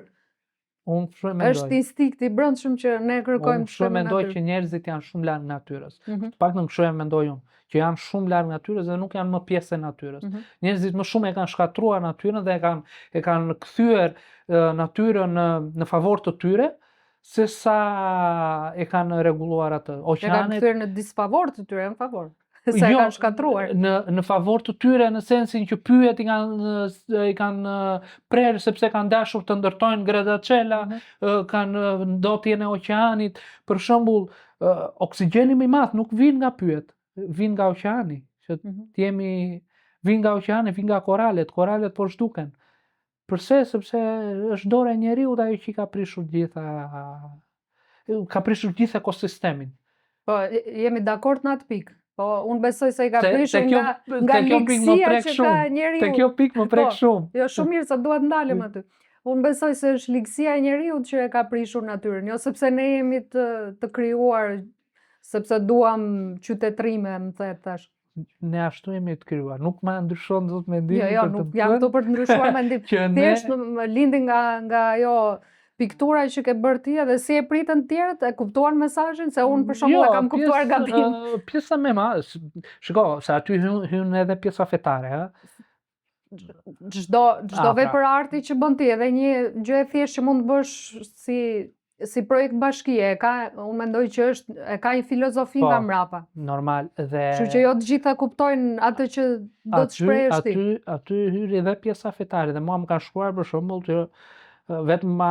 Unë kështu e mendoj. Është instinkti i brendshëm që ne kërkojmë të shkojmë në natyrë. Unë mendoj që njerëzit janë shumë larg natyrës. Mm -hmm. Të paktën kështu e mendoj unë, që janë shumë larg natyrës dhe nuk janë më pjesë e natyrës. Mm -hmm. Njerëzit më shumë e kanë shkatërruar natyrën dhe e kanë e kanë kthyer natyrën në në favor të tyre, se sa e kanë rregulluar atë. Oqeanet e kanë kthyer në disfavor të tyre, në favor. Se e jo, kanë shkatërruar. Në në favor të tyre në sensin që pyjet i kanë i kanë prerë sepse kanë dashur të ndërtojnë gradaçela, mm -hmm. kanë ndotjen e oqeanit. Për shembull, oksigjeni më i madh nuk vjen nga pyjet, vjen nga oqeani, që mm -hmm. të jemi vjen nga oqeani, vjen nga koralet, koralet po zhduken. Përse? Sepse është dora e njeriut ajo që i ka prishur gjitha ka prishur gjithë ekosistemin. Po, jemi dakord në atë pikë. Po, unë besoj se i ka prishur nga, nga ligësia që ka njeriu. Te kjo pikë më prek po, shumë. Jo, shumë mirë, se dua të ndalem aty. Unë besoj se është ligësia e njeriut që e ka prishur natyrën, jo sepse ne jemi të, të krijuar, sepse duam qytetërime, më the tash. ne ashtu jemi të krijuar. Nuk ma ndryshon dot mendimin jo, jo, nuk jam këtu për të ndryshuar mendim. që ne thjesht më lindi nga nga ajo piktura që ke bërë ti edhe si e pritën të tjerët, e kuptuan mesazhin se unë për shembull jo, e kam kuptuar gabim. Pjesa më e madhe, shiko, se aty hyn hyn edhe pjesa fetare, ë. Çdo çdo pra. vepër arti që bën ti, edhe një gjë e thjeshtë që mund të bësh si si projekt bashkie, e ka, unë mendoj që është, e ka një filozofi po, nga mbrapa. Normal, dhe... Kështu që jo të gjithë e kuptojnë atë që do të shprehësh ti. Aty, aty hyri edhe pjesa fetare, dhe mua më kanë shkruar për shembull që vetëm ma,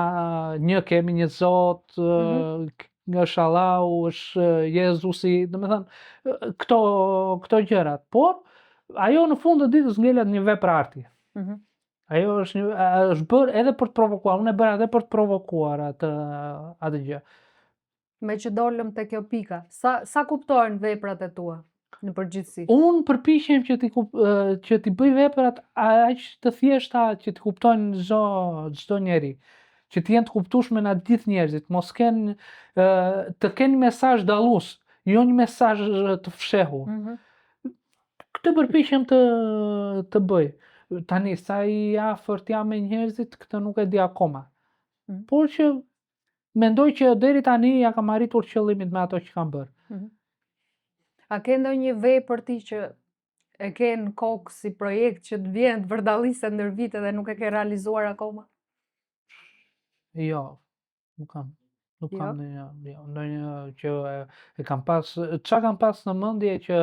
një kemi një zot, mm -hmm. është Allahu, është Jezusi, domethënë, këto, këto gjërat. Por, ajo në fund të ditës ngelet një vepër arti. Mm -hmm. Ajo është një është bërë edhe për të provokuar, unë e bëra edhe për të provokuar atë atë gjë. Meqë dolëm te kjo pika, sa sa kuptohen veprat e tua në përgjithësi? Unë përpiqem që t'i që t'i bëj veprat aq të thjeshta që t'i kuptojnë çdo çdo njeri, që të jenë të kuptueshme nga gjithë njerëzit, mos kenë të kenë mesazh dallues, jo një mesazh të fshehur. Mm -hmm. Këtë përpiqem të të bëj. Tani sa i afërt jam me njerëzit, këtë nuk e di akoma. Mm. Por që mendoj që deri tani ia kam arritur qëllimit me ato që kam bërë. Mm. A ke ndonjë vepër ti që e ke në kokë si projekt që të vjen të vërdalliset ndër vite dhe nuk e ke realizuar akoma? Jo, Nuk kam. Nuk jo. kam ndonjë, jo, ndonjë që e, e kam pas, ça kam pas në mendje që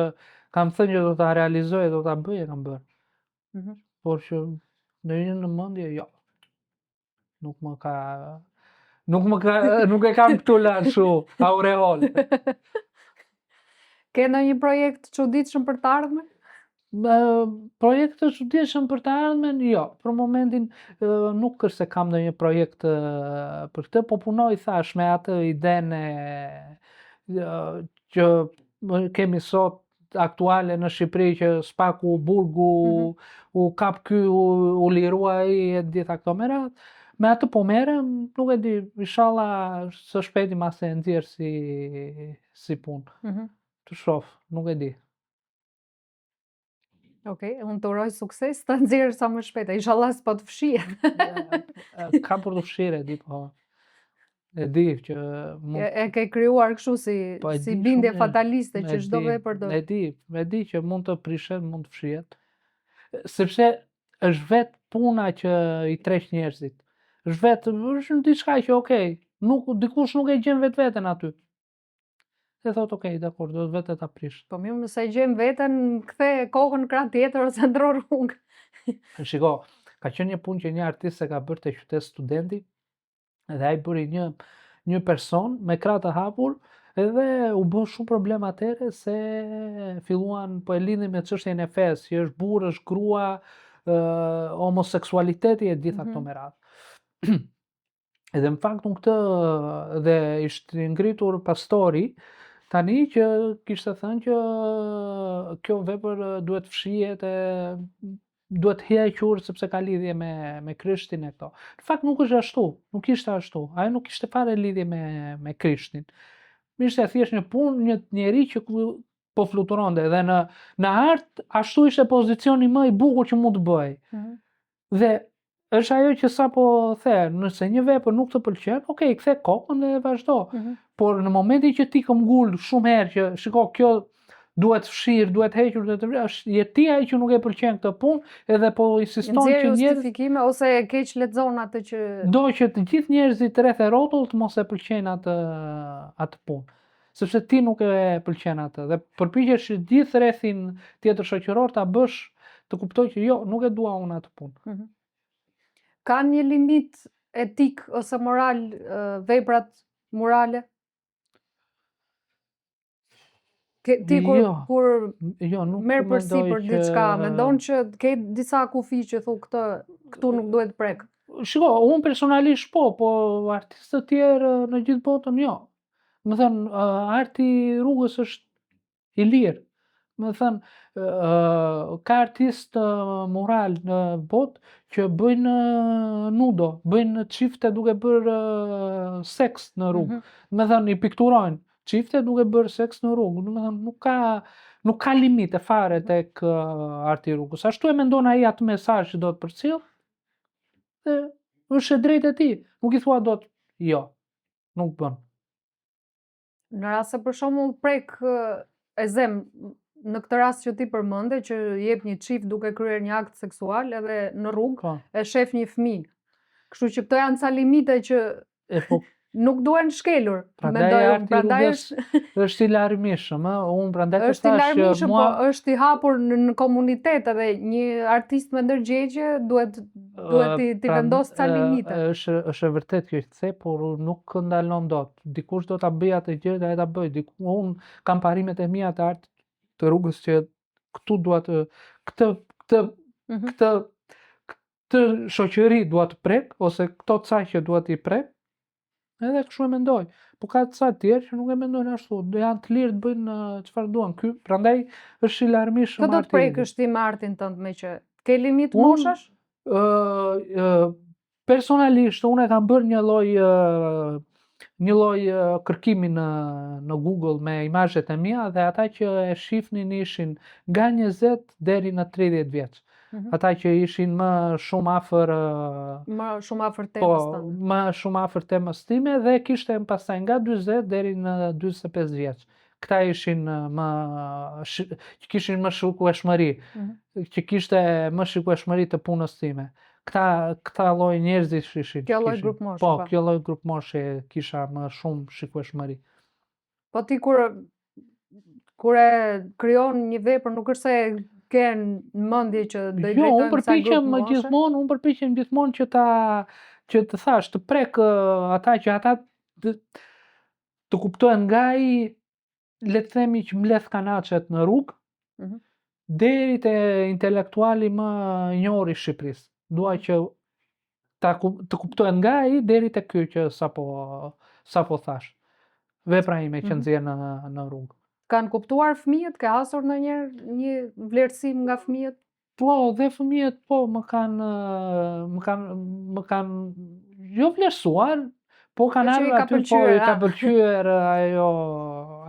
kam thënë që do ta realizoj, do ta bëj, e kam bërë. Mm -hmm. Por që ndonjë në mendje, jo. Nuk më ka nuk më ka nuk e kam këtu lart kështu aureol. Ke ndonjë projekt të çuditshëm për të ardhmen? Projekt të çuditshëm për të ardhmen, jo. Për momentin nuk është se kam ndonjë projekt për këtë, po punoj thash me atë idenë që kemi sot aktuale në Shqipëri që SPAK-u, burgu, mm -hmm. u kap ky, u, u lirua ai e gjitha këto me radhë. Me atë po merrem, nuk e di, inshallah së shpejti mase e nxjerr si si punë. Mm -hmm. Të shoh, nuk e di. Ok, unë të uroj sukses, ta nxjerrësh sa më shpejt. Inshallah s'po të fshihet. Ka për të fshirë, e di po. E di që mund... E, e ke krijuar kështu si po, si bindje fataliste që çdo vepër do. E di, e di që mund të prishet, mund të fshihet. Sepse është vetë puna që i tërheq njerëzit. Është vetë, është diçka që okay, nuk dikush nuk e gjen vetveten aty. Dhe thotë, ok, dakord, do të vete ta prish. Po mirë, nëse e gjen veten, kthe kokën krah tjetër ose ndro rrugë. Shiko, ka qenë një punë që një artist e ka bërë te qytet studenti, dhe ai bëri një një person me krah të hapur edhe u bë shumë problem atëherë se filluan po e lidhin me çështjen e fesë, që është burrë, është grua, ë homoseksualiteti e gjitha këto mm -hmm. me radhë. Edhe në fakt unë këtë dhe ishte ngritur pastori tani që kishte thënë që kjo vepër duhet fshihet e duhet hequr sepse ka lidhje me me Krishtin e këto. Në fakt nuk është ashtu, nuk ishte ashtu. Ajo nuk kishte fare lidhje me me Krishtin. Ishte thjesht një punë, një njeri që po fluturonte dhe në në art ashtu ishte pozicioni më i bukur që mund të bëhej. Mm -hmm. Dhe është ajo që sapo the, nëse një vepër nuk të pëlqen, ok, kthe kokën dhe vazhdo. Mm -hmm. Por në momentin që ti këmbgul shumë herë që shiko kjo duhet fshirë, duhet hequr, duhet të është je ti ai që nuk e pëlqen këtë punë, edhe po insiston që njerëz justifikime ose e keq lexon atë që do që të gjithë njerëzit rreth e rrotull të mos e pëlqejnë atë atë punë. Sepse ti nuk e pëlqen atë dhe përpiqesh që gjithë rrethin tjetër shoqëror ta bësh të kuptojë që jo, nuk e dua unë atë punë. Mm -hmm. Ka një limit etik ose moral veprat murale? Ke, ti kur jo, kur jo, nuk merr përsipër që... diçka, mendon që ke disa kufi që thu këtë këtu nuk duhet prek. Shiko, unë personalisht po, po artistë të tjerë në gjithë botën jo. Domethënë, arti i rrugës është i lirë. Domethënë, ka artistë mural në botë që bëjnë nudo, bëjnë çifte duke bërë seks në rrugë. Mm -hmm. Domethënë, i pikturojnë çifte duke bërë seks në rrugë. Domethënë, nuk ka, nuk ka limite fare tek arti i rrugës. Ashtu e mendon ai atë mesazh që do të përcjellë, dhe është e drejtë e tij. Nuk i thua dot, jo, nuk bën. Në rast se për shembull prek e zem në këtë rast që ti përmende që jep një çift duke kryer një akt seksual edhe në rrugë po. e shef një fëmijë. Kështu që këto janë ca limite që e po nuk duhen shkelur. Prandaj arti prandaj është është i larmishëm, ë, unë prandaj të thashë që mua po është i hapur në, në komunitet edhe një artist me ndërgjegje duhet duhet t'i t'i vendosë ca limite. Është është e vërtetë kjo që the, por nuk ndalon dot. Dikush do ta bëjë atë gjë, ai ta bëjë. Diku unë kam parimet e mia të artit të rrugës që këtu dua të këtë këtë mm -hmm. këtë këtë shoqëri dua të prek ose këto caqe dua t'i prek. Edhe kështu e mendoj. Po ka ca të tjerë që nuk e mendojnë ashtu, do janë të lirë të bëjnë çfarë duan. Ky prandaj është i larmishëm arti. Kë do të prekësh ti me artin tënd meqë ke limit moshash? Ë ë personalisht unë e kam bërë një lloj një lloj kërkimi në në Google me imazhet e mia dhe ata që e shifnin ishin nga 20 deri në 30 vjeç. Mm -hmm. Ata që ishin më shumë afër më shumë afër po, temës po, më shumë afër temës time dhe kishte pastaj nga 40 deri në 45 vjeç. Këta ishin më që kishin më shikueshmëri, mm -hmm. që kishte më shikueshmëri të punës time. Këta këta lloj njerëzish ishin. Kjo lloj grupmoshe. Po, po, kjo lloj grupmoshe kisha më shumë shikueshmëri. Po ti kur kur e krijon një vepër nuk është se ke në mendje që do i jo, unë përpiqem gjithmonë, unë përpiqem gjithmonë që ta që të thash, të prek ata që ata të, të kuptohen nga ai le të themi që mbledh kanaçet në rrugë, mm -hmm. deri te intelektuali më i njohur i Shqipërisë. Dua që ta të kuptohen nga ai deri te ky që sapo sapo thash. Vepra ime që mm -hmm. nxjerr në në rrugë. Kanë kuptuar fëmijët, ke hasur ndonjëherë një vlerësim nga fëmijët? Po, dhe fëmijët po më kanë më kanë më kanë jo vlerësuar, po kanë ardhur aty po i ka pëlqyer ajo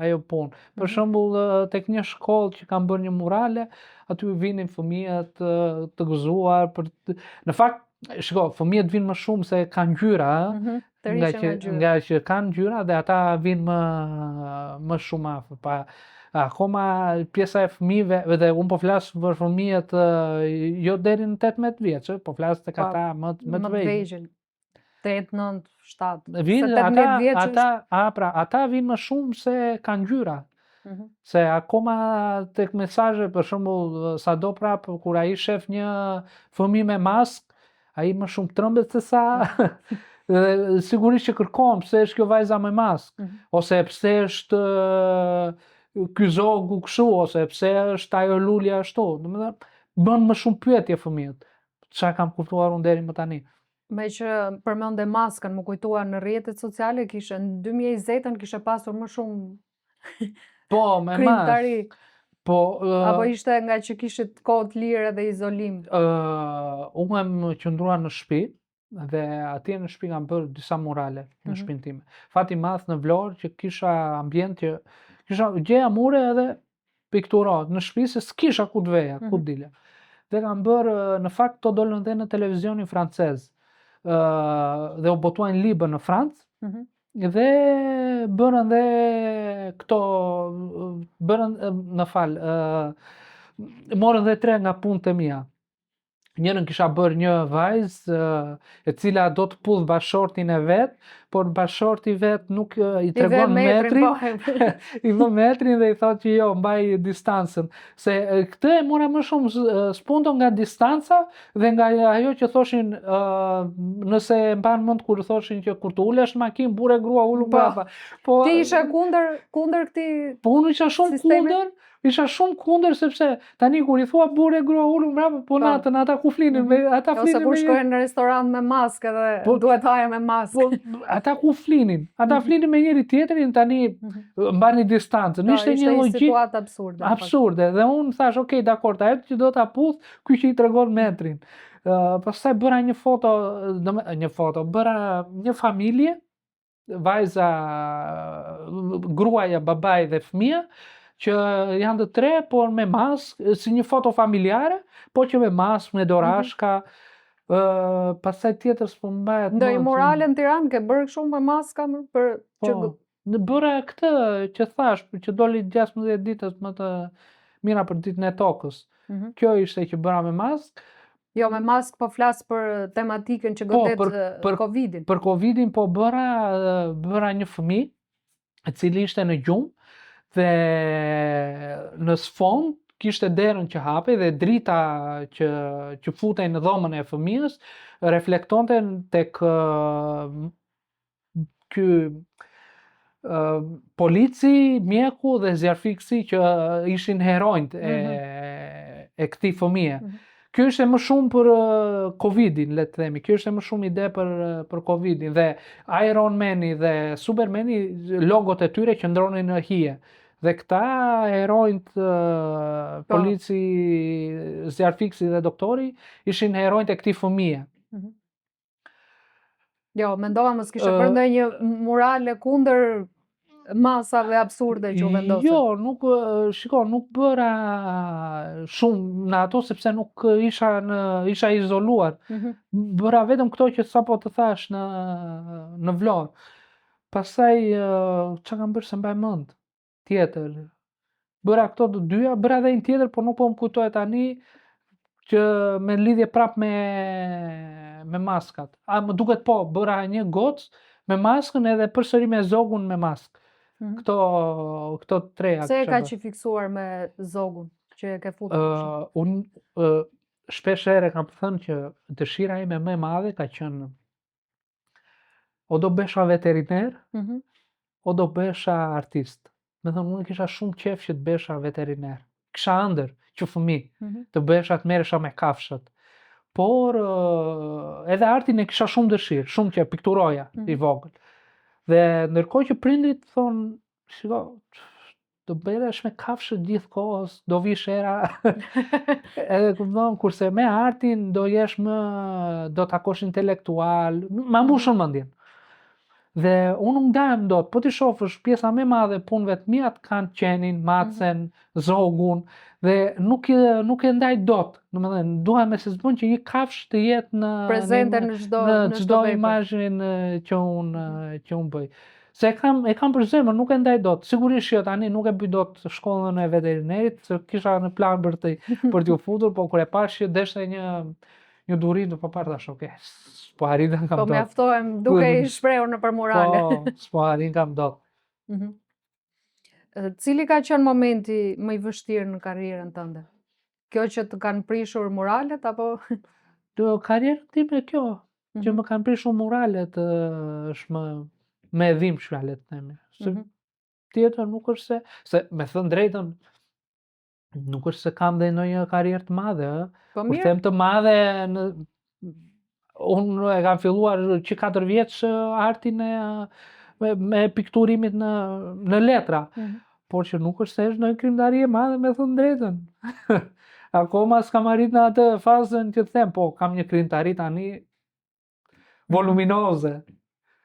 ajo punë. Për mhm. shembull, tek një shkollë që kam bërë një murale, aty vinin fëmijët të gëzuar për të... në fakt shiko, fëmijët vinë më shumë se kanë ngjyra, ëh. Mm -hmm. Nga që nga që kanë ngjyra dhe ata vinë më më shumë afër. Pa akoma pjesa e fëmijëve, dhe unë po flas për fëmijët jo deri në 18 vjeç, po flas tek ata më më të vegjël. 8, 9, 7. Vinë ata, ata, a, pra, ata vinë më shumë se kanë ngjyra. Mm -hmm. Se akoma tek mesazhe, për shembull, sado prap kur ai shef një fëmijë me maskë, ai më shumë trembet se sa dhe sigurisht që kërkon pse është kjo vajza me maskë mm -hmm. ose pse është ky zogu kështu ose pse është ajo lulja ashtu, domethënë bën më shumë pyetje fëmijët. Çka kam kuptuar unë deri më tani. Meqë përmende maskën, m'u kujtua në rrjetet sociale kishe në 2020-ën kishe pasur më shumë Po, me maskë. Po, Apo ishte nga që kishit kohë të lirë edhe izolim? Uh, unë kam qëndruar në shtëpi dhe atje në shtëpi kam bërë disa murale në mm -hmm. shtëpinë time. Fati i madh në Vlorë që kisha ambient që kisha gjeja mure edhe pikturoja në shtëpi se s'kisha ku të veja, mm -hmm. ku të mhm. dilja. Dhe kam bërë në fakt këto dolën dhe në televizionin francez. Ë uh, dhe u botua një libër në Francë. Mm -hmm. Dhe bërën dhe këto bërën më fal, ë morën dhe tre nga punët e mia. Njërën kisha bërë një vajzë e cila do të puth bashkëshortin e vet, por bashkëshorti vet nuk i tregon metrin, po. i vë metrin dhe i thotë që jo, mbaj distancën. Se këtë e mora më shumë spunto nga distanca dhe nga ajo që thoshin uh, nëse e mban mend kur thoshin që kur të ulesh në makinë burrë e grua ulu po. mbrapa. Po ti ishe kundër kundër këtij Po unë isha shumë sistemi? kundër, isha shumë kundër sepse tani kur i thua burrë e grua ulu mbrapa, po, po. natën ata ku flinin, mm -hmm. ata flinin Ose kur shkohen në restorant me maskë edhe po, duhet haje me maskë. Po ata ku flinin? Ata mm -hmm. flinin me njëri tjetrin tani mm -hmm. mbani distancën. Po, ishte një logjikë situatë absurde. Absurde dhe unë thash, ok, dakord, ajo që do ta puth, ky që i tregon metrin. Uh, pastaj bëra një foto, do një foto, bëra një familje, vajza, gruaja, babai dhe fëmija, që janë të tre, por me maskë, si një foto familjare, po që me maskë, me dorashka, mm -hmm. uh, pastaj tjetër s'po mbahet. Ndonjë murale në Tiranë, ke bërë kështu me maska për po, që Në bëra këtë që thash, që doli 16 ditët më të mira për ditën e tokës. Mm -hmm. Kjo ishte që bëra me maskë. Jo, me maskë po flas për tematikën që po, godet po, për, për Covidin. Për Covidin po bëra bëra një fëmijë i cili ishte në gjumë dhe në sfond kishte derën që hapej dhe drita që që futej në dhomën e fëmijës reflektonte tek ky uh, polici, mjeku dhe zjarrfikësi që ishin heronjtë e, mm -hmm. e këtij fëmije. Mm -hmm. Kjo ishte më shumë për Covidin, le të themi. Kjo ishte më shumë ide për për Covidin dhe Iron Mani dhe Supermani logot e tyre qëndronin në hije. Dhe këta heronjtë po. polici, zjarrfikësi dhe doktori ishin heronjtë e këtij fëmije. Mm -hmm. Jo, mendova mos kishe bërë ndonjë murale kundër masave absurde që u vendosën. Jo, nuk shiko, nuk bëra shumë në ato sepse nuk isha në isha izoluar. Mm -hmm. Bëra vetëm këto që sapo të thash në në Vlorë. Pastaj çka kam bërë s'e mbaj mend tjetër. Bëra këto të dyja, bëra edhe një tjetër, por nuk po më kujtohet tani që me lidhje prap me me maskat. A më duket po, bëra një gocë me maskën edhe përsëri me zogun me maskë. Mm -hmm. Këto këto treja. Pse e ke kaq fiksuar me zogun që e ke futur? Ë uh, unë uh, shpesh herë kam thënë që dëshira ime më e madhe ka qenë o do besha veteriner, mm -hmm. o do besha artist. Me thënë, unë kisha shumë qef që të besha veteriner. Kisha ëndërr që fëmi, mm -hmm. të besha të merresha me kafshët. Por, edhe artin e kisha shumë dëshirë, shumë qef pikturoja mm -hmm. i vogël. Dhe ndërkohë që prindrit thonë, shiko, do merresh me kafshët gjithë kohës, do vish era. Edhe kupton, kurse me artin do jesh më, do takosh intelektual, ma mbushën mendjen. Dhe unë nuk ndahem dot, po t'i shofësh pjesa më e madhe e punëve të mia kanë qenin, macen, mm -hmm. zogun dhe nuk nuk e ndaj dot. Domethënë, dua me se s'bën që një kafshë të jetë në prezente në çdo në çdo imazhin që unë që unë bëj. Se e kam e kam për zemër, nuk e ndaj dot. Sigurisht që tani nuk e bëj dot shkollën e veterinerit, se kisha në plan për të për t'u futur, po kur e pashë që deshte një një durim të paparë thash, ok, s'po arrinkam po dot. Po mjaftohem duke i shprehur nëpër murale. Po, s'po arrinkam dot. Mm -hmm. Cili ka qenë momenti më i vështirë në karrierën tënde? Kjo që të kanë prishur muralet apo Në karrierën time kjo, mm -hmm. që mhm. më kanë prishur muralet është më më e dhimbshmja le të themi. Se mm -hmm. tjetër nuk është se se me thënë drejtën nuk është se kam dhe ndonjë karrierë të madhe, ë. Po Kur them të madhe në unë e kam filluar që 4 vjeç artin e me, me pikturimit në në letra. Mm -hmm. Por që nuk është se është ndonjë krijimtari e madhe, me thënë drejtën. Akoma s'kam arrit në atë fazën që të them, po kam një krijimtari tani voluminoze.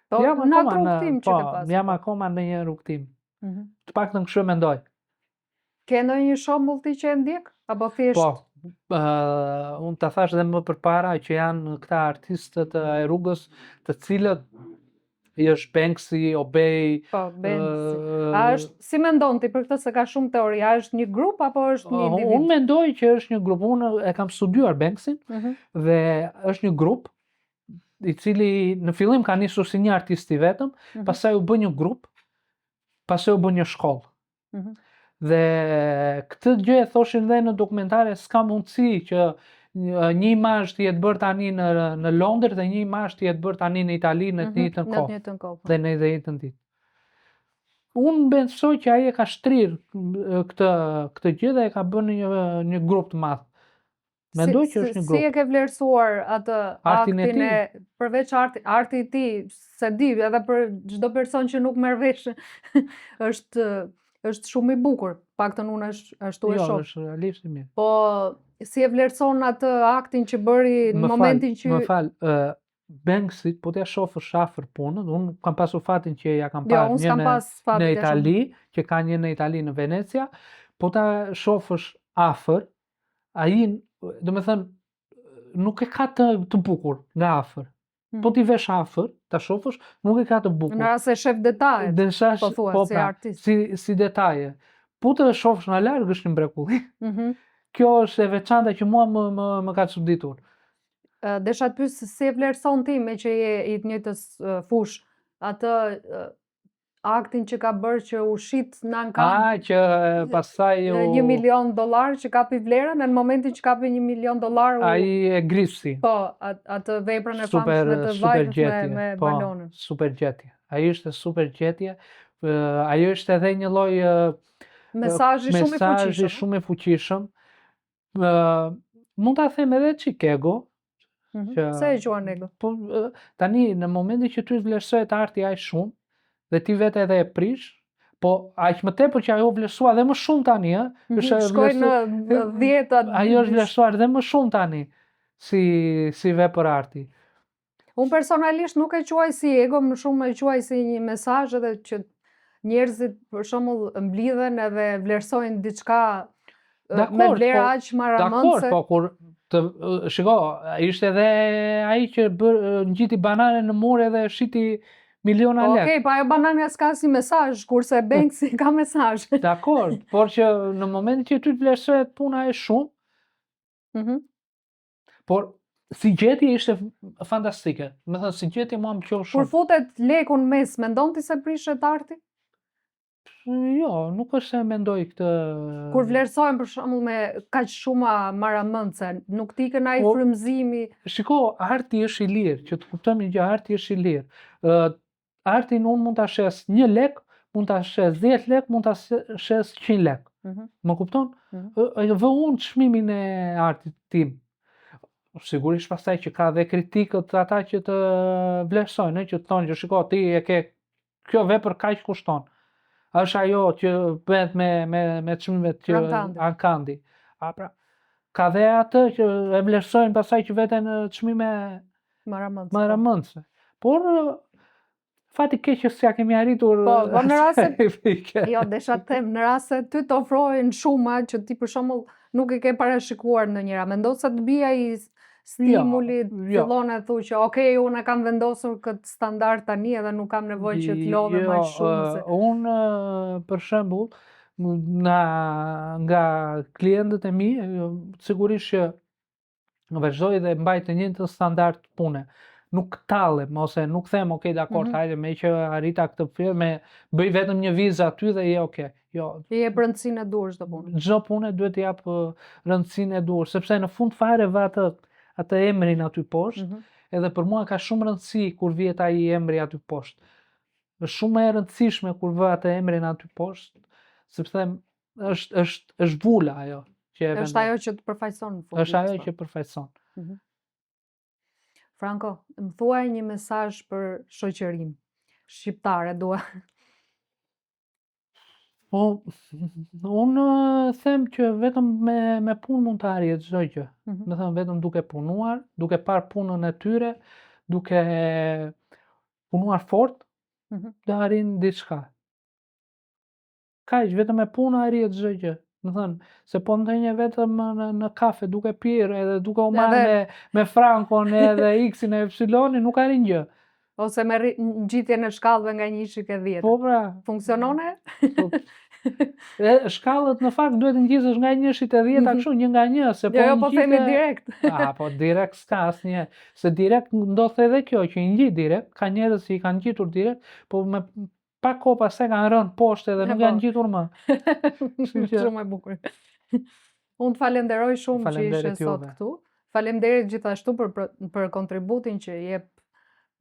Po, Jam në akoma atë rrugëtim që po, ke pasur. Jam akoma në një rrugëtim. Mm -hmm. Të paktën kështu e mendoj. Ke ndonjë shembull ti që e ndjek apo thjesht? Po. Uh, unë ta thash dhe më përpara që janë këta artistët e rrugës, të cilët i është Banksy, Obey, Po, Banksy. Uh, a është si mendon ti për këtë se ka shumë teori, a është një grup apo është një individ? Unë mendoj që është një grup. Unë e kam studiuar Banksyn uh mhm. -huh. dhe është një grup i cili në fillim ka nisur si një artist i vetëm, uh mhm. -huh. pastaj u bë një grup, pastaj u bë një shkollë. Mm -hmm. Dhe këtë gjë e thoshin dhe në dokumentare, s'ka mundësi që një imazh të jetë bërë tani në në Londër dhe një imazh të jetë bërë tani në Itali në të mhm, njëjtën kohë. Në të njëjtën kohë. Po. Dhe në të njëjtën ditë. Unë besoj që ai e ka shtrirë këtë këtë gjë dhe e ka bërë në një një grup të madh. Mendoj që është një grup. Si e ke vlerësuar atë artin e tij? E, përveç arti, arti i tij, s'e di, edhe për çdo person që nuk merr vesh, është është shumë i bukur. Paktën unë është ashtu e jo, shoh. Jo, është realisht i mirë. Po si e vlerëson atë aktin që bëri në momentin që Më fal, ë Banksy, po t'ia shofësh afër punën, unë kam pasur fatin që ja kam jo, parë një në, pas në Itali, që ka një në Itali në Venecia, po ta shofësh afër, ai, domethënë, nuk e ka të, të bukur nga afër. Mm. Po t'i vesh afër, ta shofësh, nuk e ka të bukur. Në rast se shef detajet, Dhe shash, po thua, po si pra, artist. Si, si detaje. Po të shofësh nga larg është një mrekulli. Mm -hmm. Kjo është e veçanta që mua më, më, më ka çuditur. Desha të pyes si e vlerëson ti meqë je i të njëjtës fushë atë aktin që ka bërë që u shit në ankand. A, që pastaj u... Një milion dollar që kapi vlerën, në momentin që kapi një milion dollar u... Ai e grisi. Po, atë veprën e famshme të vajzës me, me po, balonën. Super gjetje. Ai ishte super gjetje. Ajo ishte edhe një lloj mesazhi shumë i fuqishëm. Mesazhi shumë i fuqishëm. mund ta them edhe çik ego. Mm -hmm. që, Pse e quan ego? Po tani në momentin që ty të vlerësohet arti aq shumë dhe ti vetë edhe e prish, po aq më tepër që ajo u vlerësua dhe më shumë tani, ë, mm -hmm. është shkoi në 10 ajo është vlerësuar dhe më shumë tani si si vepër arti. Unë personalisht nuk e quaj si ego, më shumë e quaj si një mesazh edhe që njerëzit për shembull mblidhen edhe vlerësojnë diçka me vlerë po, aq marramendëse. Dakor, po kur të shiko, ishte edhe ai që bër ngjiti bananen në mur edhe shiti miliona po, lekë. Okej, okay, po ajo banania s'ka si mesazh, kurse Banksy ka mesazh. Dakor, por që në momentin që ty të vlerësohet puna e shumë, mm -hmm. Por si gjetje ishte fantastike. Domethënë si gjetje mua më pëlqeu Kur shumë. futet leku në mes, mendon ti se prishet arti? Jo, nuk është se mendoj këtë. Kur vlerësojmë për shembull me kaq shuma marramendëse, nuk të ikën ai Po, frymëzimi. Shiko, arti është i lirë, që të kuptojmë një gjë, arti është i lirë. Ë artin unë mund ta shes 1 lek, mund ta shes 10 lek, mund ta shes 100 lek. Mm -hmm. Më kupton? Mm -hmm. Vë unë çmimin e artit tim. Sigurisht pastaj që ka dhe kritikët ata që të vlerësojnë, që të thonë që shiko ti e ke kjo vepër kaq kushton. Është ajo që bëhet me me me çmimet që Ankandi. ankandi. A pra, ka dhe atë që e vlerësojnë pastaj që veten në çmime Marramendëse. Po. Marramendëse. Por fati keq që s'ja kemi arritur. Po, po në rast se jo, desha të them, në rast se ty të ofrohen shuma që ti për shembull nuk e ke parashikuar ndonjëherë, mendon se të bie ai jo, stimuli, jo. fillon e thu që ok, unë e kam vendosur këtë standard tani edhe nuk kam nevojë që të lodhem jo, aq shumë se. Unë për shembull nga nga klientët e mi, sigurisht që vazhdoj dhe mbaj të njëjtën standard pune. Nuk tallem ose nuk them ok, dakor, mm -hmm. hajde meqë arrita këtë firmë, bëj vetëm një vizë aty dhe je ok. Jo. I jep rëndësinë e duhur çdo punë. Çdo punë duhet t'i jap rëndësinë e duhur, sepse në fund fare vë atë atë emrin aty poshtë, mm -hmm. edhe për mua ka shumë rëndësi kur vihet ai emri aty poshtë. Është shumë e rëndësishme kur vë atë emrin aty poshtë, sepse është është është vula ajo që e Është ajo që të përfaqëson në fund. Është ajo që përfaqëson. Mm -hmm. Franko, më thuaj një mesazh për shoqërinë shqiptare, dua. Po, unë them që vetëm me, me punë mund të arrihet çdo gjë. Mm -hmm. Domethënë vetëm duke punuar, duke parë punën e tyre, duke punuar fort, mm -hmm. do arrin diçka. Kaq, vetëm me punë arrihet çdo gjë. Domethënë, se po ndenje vetëm në, në kafe duke pirë edhe duke u marrë me, me Frankon edhe X-in e Y-in, nuk arrin gjë. Ose me ngjitjen e shkallëve nga njëshi ke dhjeta. Po pra. Funksionone? Po. E, shkallët në fakt duhet të ngjitësh nga njëshi te dhjeta mhm. kështu një nga një, se po jo, jo, po themi direkt. A, po direkt s'ka asnjë, se direkt ndodh edhe kjo që i ngjit direkt, ka njerëz që i kanë ngjitur direkt, po me Pak kohë pastaj kanë rënë poshtë edhe nuk po. janë ngjitur më. Shumë e bukur. Unë të falenderoj shumë që ishe sot këtu. Faleminderit gjithashtu për për kontributin që jep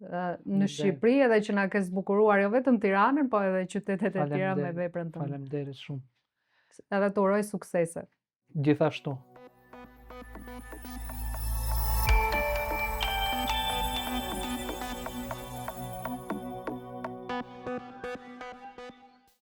në Shqipëri edhe që na ke zbukuruar jo vetëm Tiranën, po edhe qytetet e tjera me veprën tënde. Faleminderit shumë. Edhe të uroj suksese. Gjithashtu.